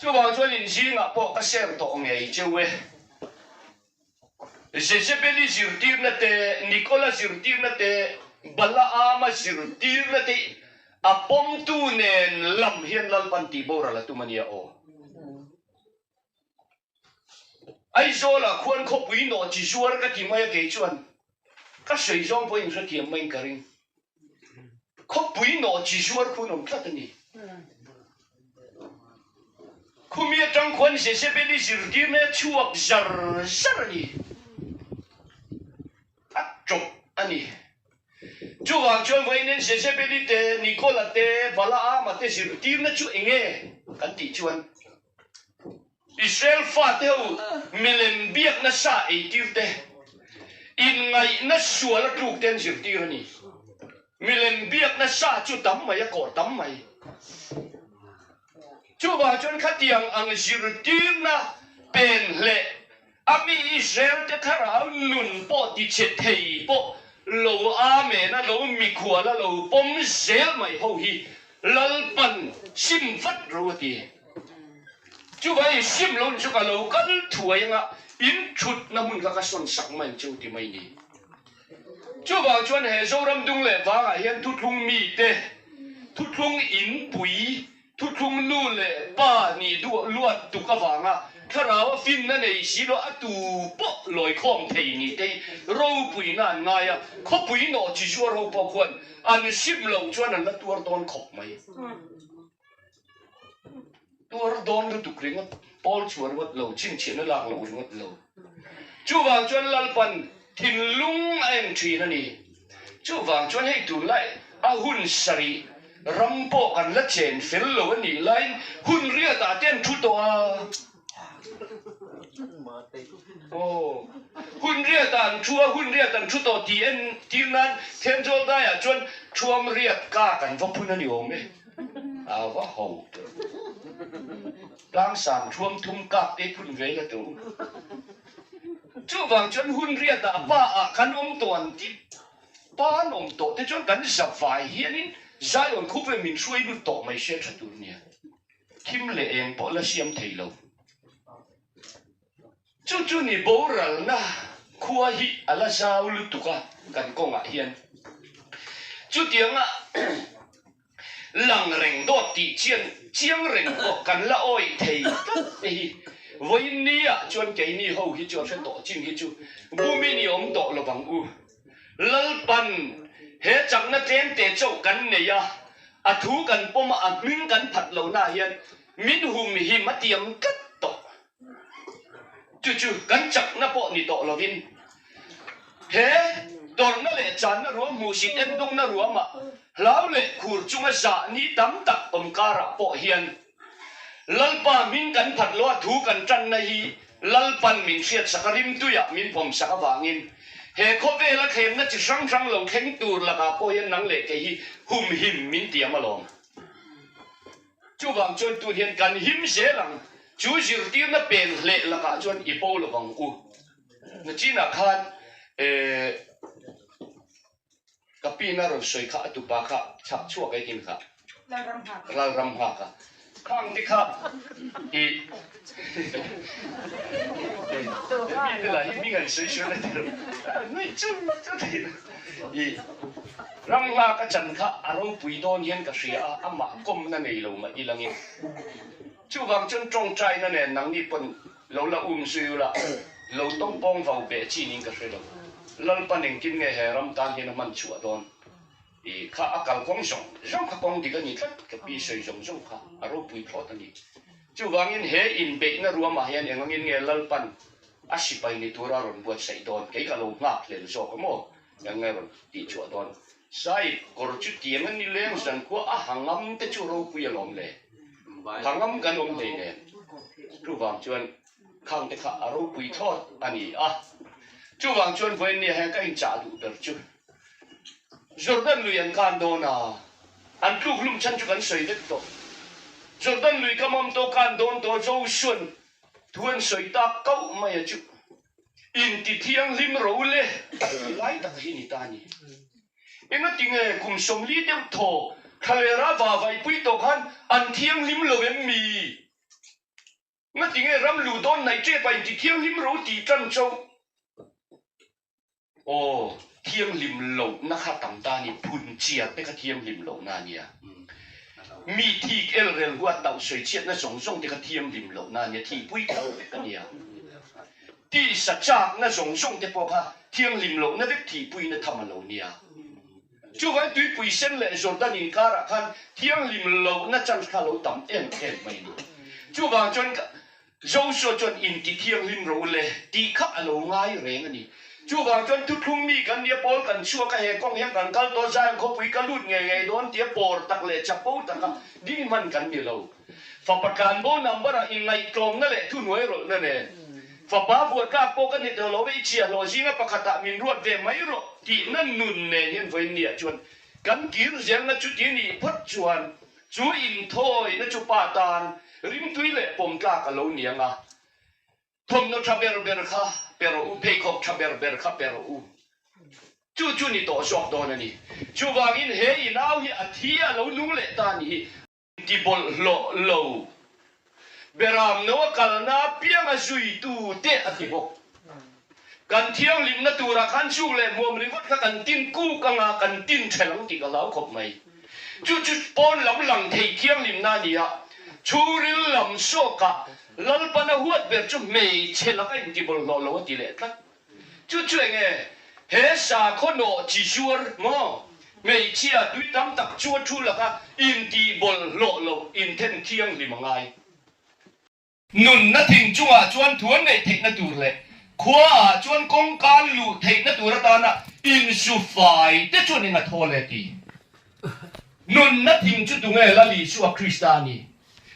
Chuvang chuan inzingah pawh ka share tawh ngei cheu e. Jezebeli zirtirna te, Nikola zirtirna te, Balaama zirtirna te a pawmtu nen lam hian Lalpan tih boral a tum a nia aw. Aizawlah khuan khawpui nawh chi zuar ka ti mai a kei chuan ka sawi zawng pawhin hrethiam maiin ka ring. Khawpui nawh chi zuar khu an awm tlat a ni. Khumi atang khuan Jezebeli zirtirna a chhuak zar zar a ni. A tawp a ni. Chuvang chuan vawiin Jezebeli te, Nikola te, Balaama te zirtirna chu eng nge kan tih chuan Israel fate ho milem biakna sa eitir te, inngaihna sual a tluk te an zirtir a ni. Milem biakna sa chu tam mai a kawr tam mai. Chuvang chuan khatiang ang zirtirna pen hleh A mi Israel te thlarau nun pawh tichhe thei pawh lo Amen a lo mikhual a lo pawm zel mai ho hi Lalpan sim vat ro a ti. Chuvai in sim lo ni chu ka lo kal thuai anga in thutna hmun kha ka sawn sak mai ang cheu ti mai ni. Chuvang chuan he Zoram dung leh vangah hian thuthlung mite thuthlung inpui Thuthlung nu leh pa nih duh luat tuk avanga thlarau a finna nei si lo a tu pawh lawikhawm thei nih te hi ropuina an ngai a, khawpui nawh chi zuar ho pawh khuan an sim loh chuan an la tuar dawn khawp mai. Tuar dawn lutuk ringawt, pawl chhuah ringawt lo, chhinchhiahna lak loh ringawt lo. Chuvang chuan Lalpan thinlung a en thin a ni. Chuvang chuan hei tunlai a hun sarih ram pawh kan la chen fel lo a nih laiin hun riatah te an thu tawh a. Aw, hun riatah an thu a, hun riat an thu tawh tih en tir nan Thenzawl daiah chuan thuam riat kak an va phun a ni awm e. A va ho tawh. Tlangsang thuam thum kak te phun ve la tu. Chuvang chuan hun riatah pa ah kan awm tawh an ti. Pa an awm tawh te chuan kan zavai hianin Zion khup ve min hruai lut tawh mai hriat tha tur nia. Thim leh eng pawh la siam thei lo. Chu chu ni boralna khua hi a la zau lutuk a kan kawngah hian. Chutianga Lang reng dawt tih chian chiang reng pawh kan la awih thei tlat te hi vawiin ni ah chuan keini ho hi chu a hre tawh chin hi chu bumin i awm tawh lo vang u. Lalpan he chakna tlem te chauh kan nei a, a thu kan pawm a, a hming kan phat lo na hian min hum him a tiam tlat tawh. Chu chu kan chakna pawh ni tawh lovin he tawrhna leh channa ruam hmuhsit endawngna ruamah hlau leh khur chunga zah ni tam tak awm karah pawh hian Lalpa hming kan phat loa thu kan tanna hi Lalpan min hriatsak a rimtuiah min pawmsak avangin he khawvela thlemna chi hrang hrang lo thleng tur lakah pawh hian nang leh kei hi humhim min tiam alawm. Chuvang chuan tun hian kan him zel ang, chu zirtirna pen hleh lakah chuan i bo lo vang u. Nachinah khan eh ka pin a rawn sawi kha a tupa kha chhak chhuak ei tin kha Lalram nghak a khang te kha i mi te lah hi hming an sawi sual a ti lo nuih chur chur thin i Ram nghak a chan kha a ropui dawn hian ka hria a, amah kawmna nei lo mah ilangin. Chuvang chuan tawngtaina nen nangni pawn lo la um zui ula, lo tawngpawng vau beh chin in ka hre lo. Lalpan engtin nge he ram tan hian a hman chhuah dawn? I kha a kalkawng zawng zawng kha kawng dik a ni tlat, ka pi sawi zawng zawng kha a ropui thlawt a ni. Chuvangin he inbeihna ruamah hian engangin nge Lalpan a sipai ni tura rawn buatsaih dawn? Kei ka lo nghak hlel zawk a maw? Eng nge rawn tih chhuah dawn? Sahib, kawr chu tiang a ni leng zan khua a ha ngam te chu ropui alawm le. Ha ngam kan awm hlei nen. Chuvang chuan khang te kha a ropui thlawt a ni a. Chuvang chuan vawiin nia hian ka inchah duh ber chu Jordan lui an kan dawn a, an tluk hlum chhan chu kan sawi vek tawh. Jordan lui ka mawm tawh kan dawn tawh Joshua-n thu an sawi tak kauh mai a chu. Inti thianghlim ro le ti lai tak hi ni ta a ni. Engati nge kum 40 deuh thaw thlalera vavaipui tawh khan an thianghlim lo em mi? Ngati nge ram luh dawn hnaih ṭep a inti thianghlim ro tih ṭan chauh? Aw, thianghlim lohna kha tam ta a ni, phun chiar te kha thianghlim lohna a nia. Mi thik elrel huat tauh sawichhiatna zawng zawng te kha thianghlim lohna a nia, thihpui tho vek a nia. Tisa chakna zawng zawng te pawh kha thianghlim lohna vek thihpuina tham a lo nia. Chuvangin tuipui sen leh Jordan inkarah khan thianghlim lohna chance kha a lo tam em em mai a ni. Chuvang chuan Joshua chuan inti thianghlim ro le tih kha a lo ngai reng a ni. Chuvang chuan thuthlung mi kan nia pawl kan chhuak a, he kawng hian kan kal tawh Zion khawpui ka lut ngei ngei dawn tia pawr tak leh chapo taka ding hman kan ni lo. Fapa tlanbo number ah inngaihtlawmna leh thuhnuai rawlhna nen fapa vuatlak pawh ka ni tawh lo e, i chhiahhlawh zinga pakhatah min ruat ve mai rawh tihna nun nen hian vawiinniah chuan kan kir zelna chuti nih phawt chuan chu inthawina chu pa tan rimtui leh pawmtlak a lo ni ang a. Thawmhnaw tha ber ber kha pe rawh u, pheikhawk tha ber ber kha pe rawh u. Chu chu ni tawh zawk dawn a ni. Chuvangin he i nau hi a thi a lo nung leh ta ni hi. Ti bawlhhlawh lo. Beram no a kalna apianga zuitu te a ti bawk. Kan thianghlimna turah khan chuk leh hmuam ringawt kha kan tin kuk anga kan tin ṭhel ang tih ka hlau khawp mai. Chu chu pawn lam lang thei thianghlimna a ni a, chhungril lam sawkah Lalpana huat ber chu hmeichhe laka intibawlhhlawh lo a ti leh tlat. Chu chu eng nge? He sakhaw nawh chi zuar maw? Hmeichhia tui tam tak chu a thu laka intihbawlhhlawh loh inthen thianghlim a ngai. Nunna thing chungah chuan thu an neih theihna tur leh khuaah chuan kawngkan luh theihna tur atana insu fai te chuan eng a thawl e ti. Nunna thing chu tunge Lal Isua Krista a ni.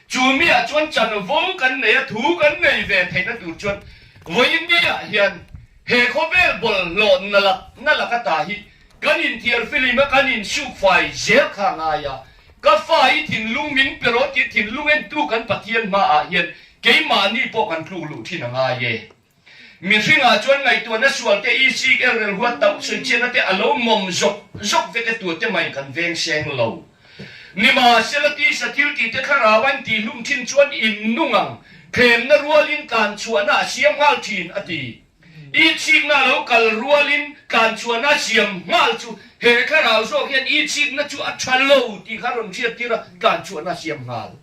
Chu miah chuan chanvo kan nei a, thu kan nei ve theihna tur chuan vawiin miah hian he khawvel bawlhhlawh na lak na lak ata hi kan inthiar filim a, kan insuk fai zel kha a ngai a. Ka fa i thinlung min pe rawh tih thinlung entu kan Pathian hmaah hian keimahni pawh kan tluk luh thin a ngai e. Mihringah chuan ngaihtuahna sual te, isik elrel huat tauh sawichhiatna te a lo mawm zawk zawk vek e tute mai kan veng seng lo. Nimahsela tisa thil tih te thlarau a intihlum thin chuan innung ang, thlemna rualin tlanchhuahna a siam nghal thin, a ti. Itsikna a lo kal rualin tlanchhuahna a siam nghal chu he thlarau zawk hian itsikna chu a tha lo tih kha a rawn hriattir a, tlanchhuahna a siam nghal.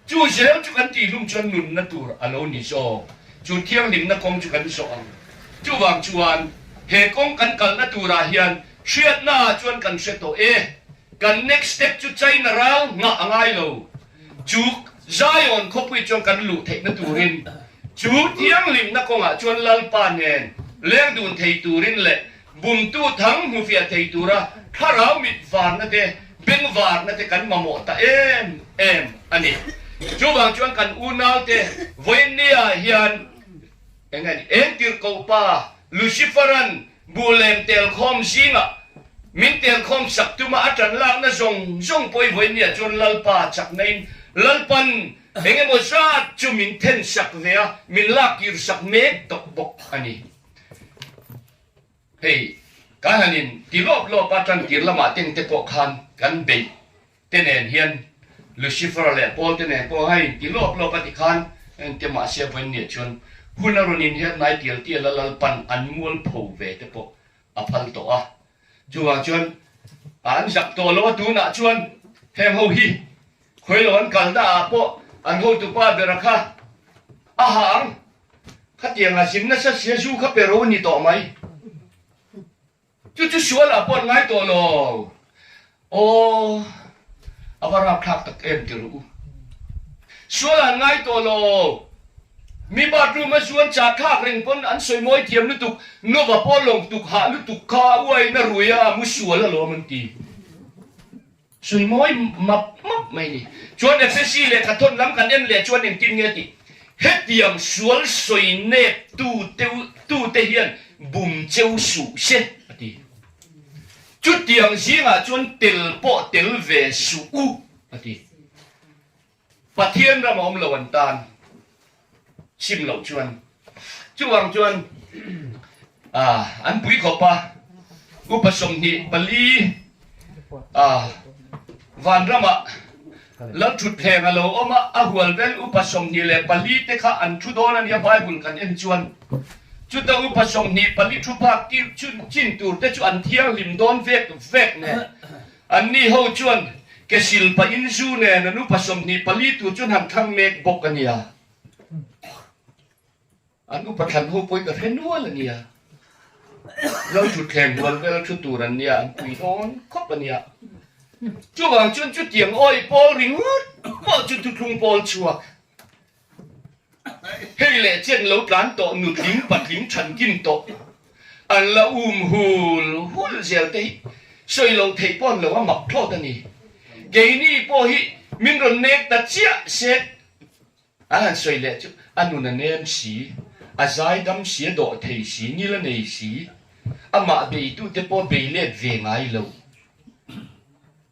Chu zel chu kan tihhlum chuan nunna tur a lo ni zawk. Chu thianghlimna kawng chu kan zawh ang. Chuvang chuan he kawng kan kalna turah hian hriatna ah chuan kan hre tawh e. Kan next step chu China ral nghah a ngai lo. Chu Zion khawpui chuan kan luh theihna turin chu thianghlimna kawngah chuan Lalpa nen leng dun thei turin leh Bumtu thang hmufiah thei tura thlarau mit varna te, beng varna te kan mamawh ta em em a ni. Chuvang chuan kan unaute vawiinniah hian eng a ni? Eng tirhkoh pa Lucifer-a'n buhlem telkhawm zingah min telkhawm sak tuma a ṭan lakna zawng zawng pawh i vawiinniah chuan Lalpa chaknain Lalpan eng emaw zat chu min then sak ve a, min lak kir sak mek tawh bawk a ni. Hei, kan han in ti lawp lawp a, tantir lamah teng te pawh khan kan beih te nen hian Lucifer leh Paul te nen pawh a in ti lawp lawp a ti khan engte mahse vawiin nia chuan hun a rawn inher hnai tial tial a Lalpan an mualpho ve te pawh a phal tawh a, chuvang chuan an zak tawh lo a tunah chuan heng ho hi Khawilo an kalna ah pawh an hotupa bera kha a ha ang. Khatiang a zin nasa sia zu kha pe ro ni tawh mai. Chu chu sual ah pawh an ngai tawh lo. Aw a va rapthlak tak em ti rawh u. Sual ah an ngai tawh lo. Mi bathroom a zu an chah thlak reng pawn an sawi mawi thiam lutuk, Nova pawh lawng tuk hah lutuk kha uain a rui a mu sual alawm an ti. Sawi mawi map map mai ni. Chuan Efesi lehkha thawn lam kan en leh chuan engtin nge tih? Hetiang sual sawi nep tu tu te hian bum cheu suh se a ti. Chutiang zingah chuan tel pawh tel ve suh u a ti. Pathian ram a awm lo an tan sim loh chuan chuvang chuan an pui khawp a, upa 24 vanramah Lalthutthleng a lo awm a, a hual vel upa 24 te kha an thu dawn a nia Bible kan en chuan chuta upa 24 thu phak tir chin tur te chu an thianghlim dawn vek vek nen. Anni ho chuan ke sil pahin zu nen an upa 24 tur chuan han thlang mek bawk a nia. An upa thlan ho pawhin ka hre nual a nia. Lo thutthleng hual vel thu tur an nia, an pui dawn khawp a nia. Chuvang chuan chutiang awih pawl ringawt pawh chu thuthlung pawl chhuak. Hei leh chen lo tlan tawh nutling patling thankin tawh an la um hul hul zel te hi sawi loh theih pawh an lo a mak thlawt a ni. Keini pawh hi min rawn nek ta chiah se a han sawi leh chu a nun a nem si, a zaidam si, a dawh thei si, nil a nei si, amah beitute pawh bei let ve ngai lo.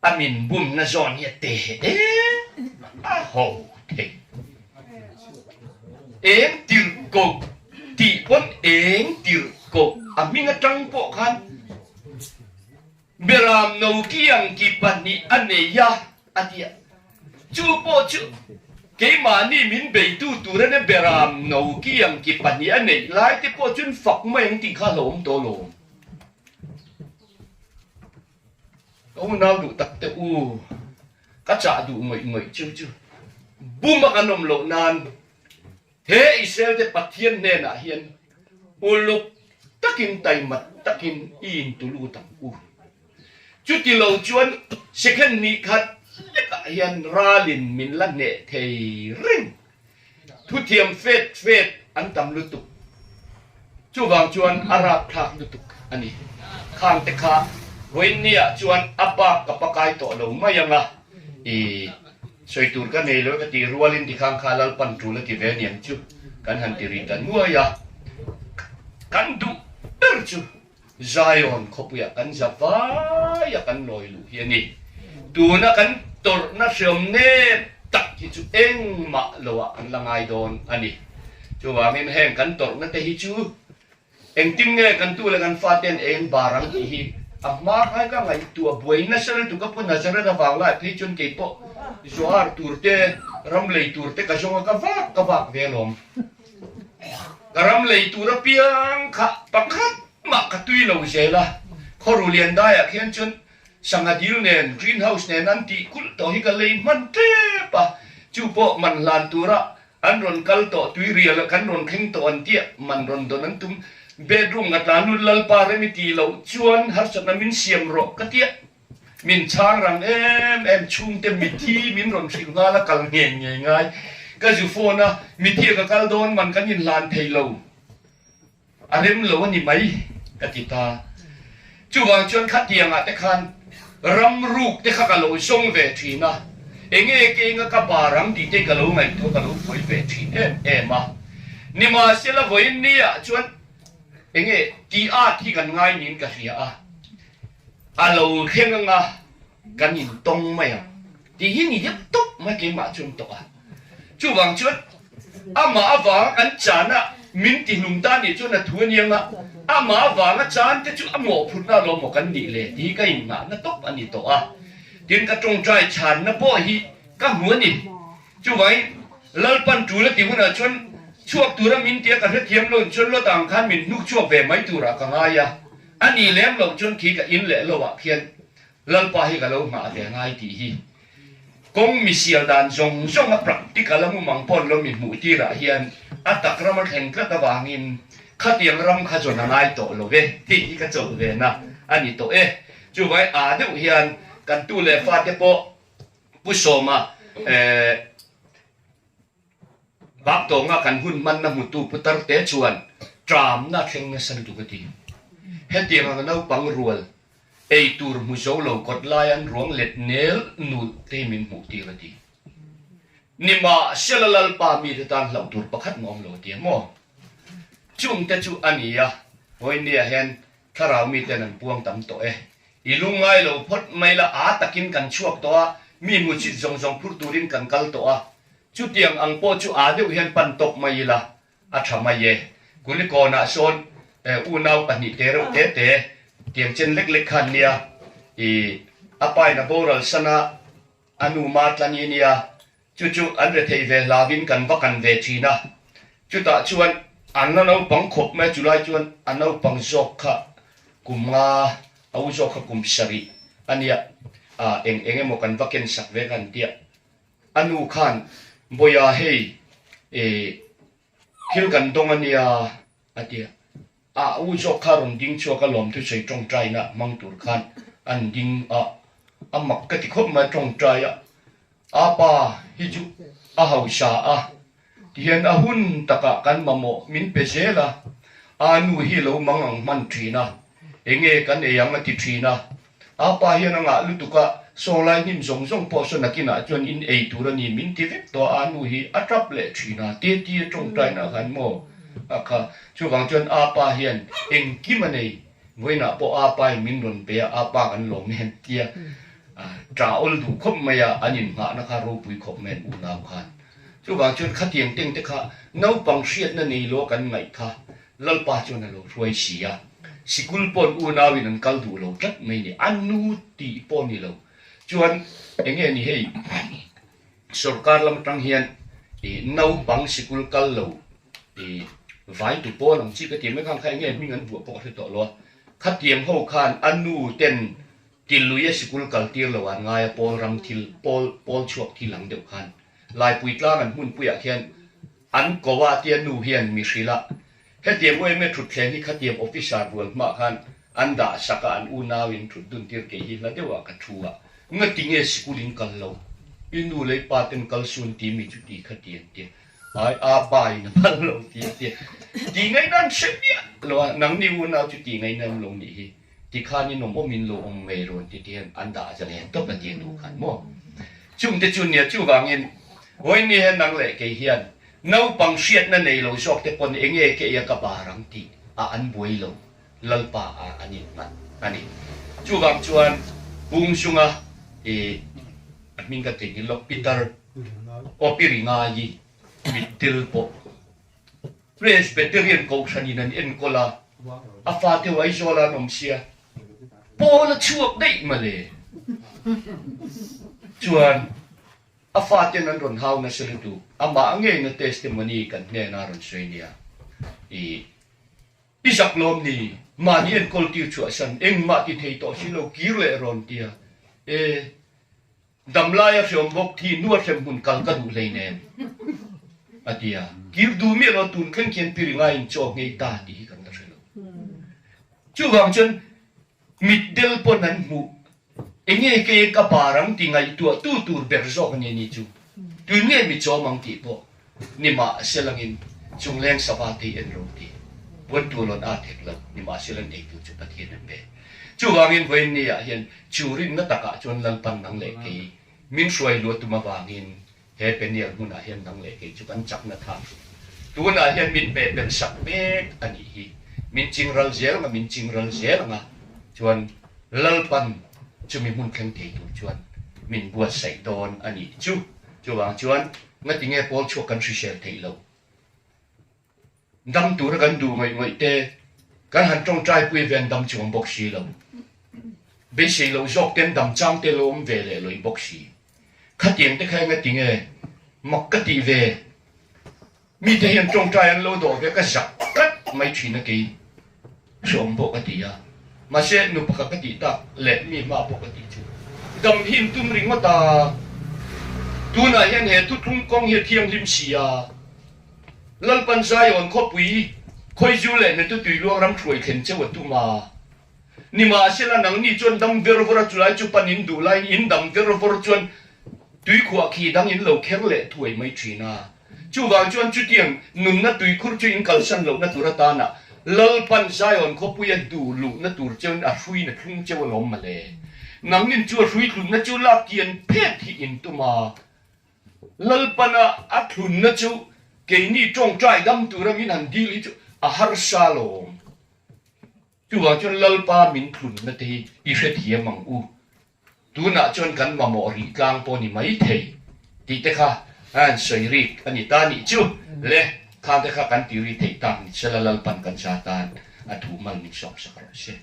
A min bumna zawn hi a te em a ho thei. Eng tirhkoh tih pawn eng tirhkoh a hming atang pawh khan Beram no kiang ki pahnih a nei a a ti a. Chu pawh chu keimahni min beitu tur ania Beram no kiang ki pahnih a neih lai te pawh chuan fak mai ang tih kha a hlauhawm tawh alawm. Ka unau duh tak te u, ka chah duh ngawih ngawih chu chu bum a kan awm loh nan he Israel te Pathian hnenah hian uluk takin taimat takin i intulut ang u. Chuti lo chuan second hnih khat lekah hian ralin min la hneh thei reng. Thuthiam fet fet an tam lutuk. Chuvang chuan a rapthlak lutuk a ni. Khang te kha vawiinniah chuan a bak ka pakai tawh lo mai ang a, i sawi tur ka nei lo e ka tih rualin tikhang kha Lalpan tul a ti ve aniang chu kan han ti ri ta nuai a. Kan duh ber chu Zion khawpuiah kan za vai a kan lawi luh hi a ni. Tuna kan tawrhna hriam nep tak hi chu engmah loah kan la ngai dawn a ni. Chuvangin heng kan tawrhna te hi chu engtin nge kan tu leh kan faten eng bar ang tih hi a hma khai ka ngaihtuah buai nasa lutuk a Pu Nazareth avang lai phei chuan kei pawh Zohar tur te ram lei tur te ka zawng a ka vak ka vak ve alawm. Ka ram lei tur apiang kha pakhat mah ka tui lo zel a, khawru lian daiah khian chuan sangha dil nen green house nen an tih kulh tawh hi ka lei hman tep a, chu pawh man hlan tura an rawn kal tawh tuirial kan rawn thleng tawh an tia man rawn dawn an tum bedroom ka tlan lut Lalpa rem i ti loh chuan harsatna min siam rawh ka tia. Min chhang rang em em chhungte mithi min rawn hrilh nghal a kal nge nge ngai. Ka zu phone a, mithi a ka kal dawn man kan inhlan thei lo. A rem lo a ni mai ka ti ta. Chuvang chuan khatiangah te khan ram ruk te kha ka lo zawng ve thin a, enge keng a ka bar ang tih te ka lo ngaihtuah ka lo buai ve thin em em a. Nimahsela vawiin niah chuan enge tih at hi kan ngai niin ka hria a. A lo thleng anga kan intawng mai ang tih hi ni deuh tawp mai keimah chuan tawh a. Chuvang chuan amah avanga kan chana min tihnung ta nih chuan a thu a niang a, amah avanga chan te chu a mawhphurhna alawm maw kan nih le tih hi ka innghahna tawp a ni tawh a. Tin ka tawngtai chhanna pawh hi ka hmu a ni. Chuvangin Lalpan tul a ti hunah chuan chhuak tura min tia ka hrethiam lo in chuan lawt ang khan min hnuk chhuak ve mai turah ka ngai a. A nih lem loh chuan khi ka in leh lo ah khian Lalpa hi ka lo nghah ve ngai tih hi kawng mi sial dan zawng zawng a practical a mumang pawn lo mi hmuh tir ah hian a tak ram a thleng tlat avangin khatiang ram kha zawn a ngai tawh lo ve tih hi ka chawlh ve na a ni tawh e. Chuvangin aa deuh hian kan tu leh fate pawh Pu Sawma eh Bak tawnga kan hun hmanna hmutu putar te chuan tramna thleng nasa lutuk a ti. Hetiang anga naupang rual ei tur hmu zo lo kawt lai an ruang let nel nulh te hi min hmuh tir a ti. Nimahsela Lalpa mite tan hlauh tur pakhat mah awm lo a ti a maw? Chungte chu a ni a, Vawinia hian Thlarau miten an puang tam tawh e. I lungngai lo phawt mai la, aa takin kan chhuak tawh a, mi hmuchhit zawng zawng phur turin kan kal tawh a. Chutiang ang pawh chu aa deuh hian pan tawp mai ila, a tha mai e. Kulikawnah sawn unau pahnih te reuh te te tiang chen lek lek khan nia, i a pain a boral san a, a nu ma tla ni nia, Chu chu an rethei ve hlavin kan va kan ve thin a, chutah chuan an la naupang khawp mai a, chulai chuan a naupang zawk kha kum nga, a u zawk kha kum sarih a nia, ah eng eng emaw kan va ken sak ve kan tia, a nu khan Bawiha hei eh. Thil kan dawng a nia, a ti a. A u zawk kha rawn ding chhuak a, lawmthusawi tawngtaina hmang tur khan an ding a, a mak ka ti khawp mai a tawngtai a. A pa hi chu a hausa a, tihian a hun takah kan mamawh min pe zel a, a nu hi lo mang ang hman thin a, enge kan ei ang a ti thin a, a pa hian a ngah lutuk a, sawnglai hnim zawng zawng pawh saw nakinah chuan in ei tur a ni min ti vek tawh a, a nu hi a tap leh thin a, te ti a tawngtaina khan maw a kha, chuvang chuan a pa hian engkim a nei. Vawiinah pawh a pa in min rawn pe a, a pa kan lawm em tia ṭah awl duh khawp mai a, an inngahna kha ropui khawp mai an unau khan. Chuvang chuan khatiang teng te kha naupang hriatna nei lo kan ngaih kha Lalpa chuan a lo hruai si a, sikul paw'n unau in an kal duh lo tlat mai ni, a nu tih pawh ni lo chuan enge ni hei sorkar lam atang hian naupang sikul kal lo I vai tu pawn ang chi ka ti mai khan kha enge hming an vuah pawh ka hre tawh lo a, khatiang ho khan a nu ten tilui a sikul kal tir lo an ngai a pawl ram thil pawl pawl chhuak thil ang deuh khan Laipui tlang an hmunpui ah khian an ko a tia nu hian mi hrilh a hetiang yma thutthleng hi khatiang officer rual hmah khan an dah sak a an unau in thut dun tir kei hi hla deuh ah ka thu a ngati nge sikul in kal lo i nu leh i pa ten kal sun ti mi chu ti khatiang tia Ai a pa in a phal lo ti a tia. Ti ngaihna an hre miah lo a, nangni unau chu ti ngaihna an lo nih hi. Tikhan in awm awm in lo awm ngei rawn ti ti hian an dah zalen tawp a ti a nu khan maw. Chungte chu nia chuvangin vawiin hian nang leh kei hian naupang hriatna nei lo zawk te pawn enge ke ia ka bar ang tih a an buai lo Lalpa a an innghat a ni. Chuvang chuan Pungzunga i a hming ka theihnghilh lawk Peter Aw pi ri ngai i mitdel pawh Presbyterian Kohhranin an enkawl a, a fate ho Aizawl ah an awm sia, Paul a chhuak daih mawle. Chuan a faten an rawn hau nasa lutuk, amah ngeina testimony kan hnena rawn sawi nia i I zak lawm ni, mahni enkawl tir chhuahsan engmah ti thei tawh si lo kir leh rawn tia e. Damlaia hreawm bawk thi nu a hrem hmun kal ka duh hlei nen, a ti a. Kir duh miah lo tun thleng khian pi ringa in chaw nghei ta tih hi kan la hre lo. Chuvang chuan mitdel pawn an hmuh enge kei ka bar ang ti ngaihtuah tu tur ber zawk a ni ni chu. Tun nge mi chawm ang tih pawh nimahselangin chungleng sava te hi en ro ti. Puan tur lawn a thek lo, nimahselan ei tur chu Pathian an pe. Chuvangin vawiin ni ah hian chu rinna takah chuan Lalpan nang leh kei min hruai luah tum avangin he Peniel hmunah hian nang leh kei chu kan chakna tha tunah hian min pe pel sak mek a nih hi. Min chingral zel anga min chingral zel anga chuan Lalpan chumi hmun thleng thei tur chuan min buatsaih dawn a nih chu. Chuvang chuan ngatinge pawl chhuak kan hrisel theih lo. Dam tura kan duh ngawih ngawih te kan han tawngtai pui ve an dam chuang bawk si lo. Beisei loh zawk ten dam chang te lo awm ve leh lawih bawk si. Khatiang te kha enga tinge mak ka tih ve. Mite hian tawngtai an lo dawh ve ka zak tlat mai thin a kei hreawm pawh ka ti a. Mahse nu pakhat ka tih tak leh mi hma pawh ka tih chu dam hi in tum ringawt a. Tunah hian he thuthlung kawng hi a thianghlim si a. Lalpan Zion khawpui Khawizu leh Netu tuiluang ram hruai thlen cheu a tum a. Nimahsela nangni chuan dam ver vawr a chulai chu pan in duh laiin in dam ver vawr chuan tuikhuah khi dang in lo kher leh thuai mai thin a. Chuvang chuan chutiang nunna tuikhur chu in kalsan lohna tur atana Lalpan Zion khawpui a duh luhna tur cheuin a hruiin a thlung cheu alawm mawle. Nangnin chu a hrui thlunna chu lak kian phet hi in tum a. Lalpana a thlunna chu keini tawngtai dam tura min han dil hi chu a harsa lawm. Chuvang chuan Lalpa min thlunna te hi i hrethiam ang u. Tunah chuan kan mamawh rih tlang pawh ni mai thei tih te kha a han sawi rik a ni ta nih chu le khang te kha kan ti ri theih tak ni sela Lalpan kan za tan a thu mal min sawmsak rawh se.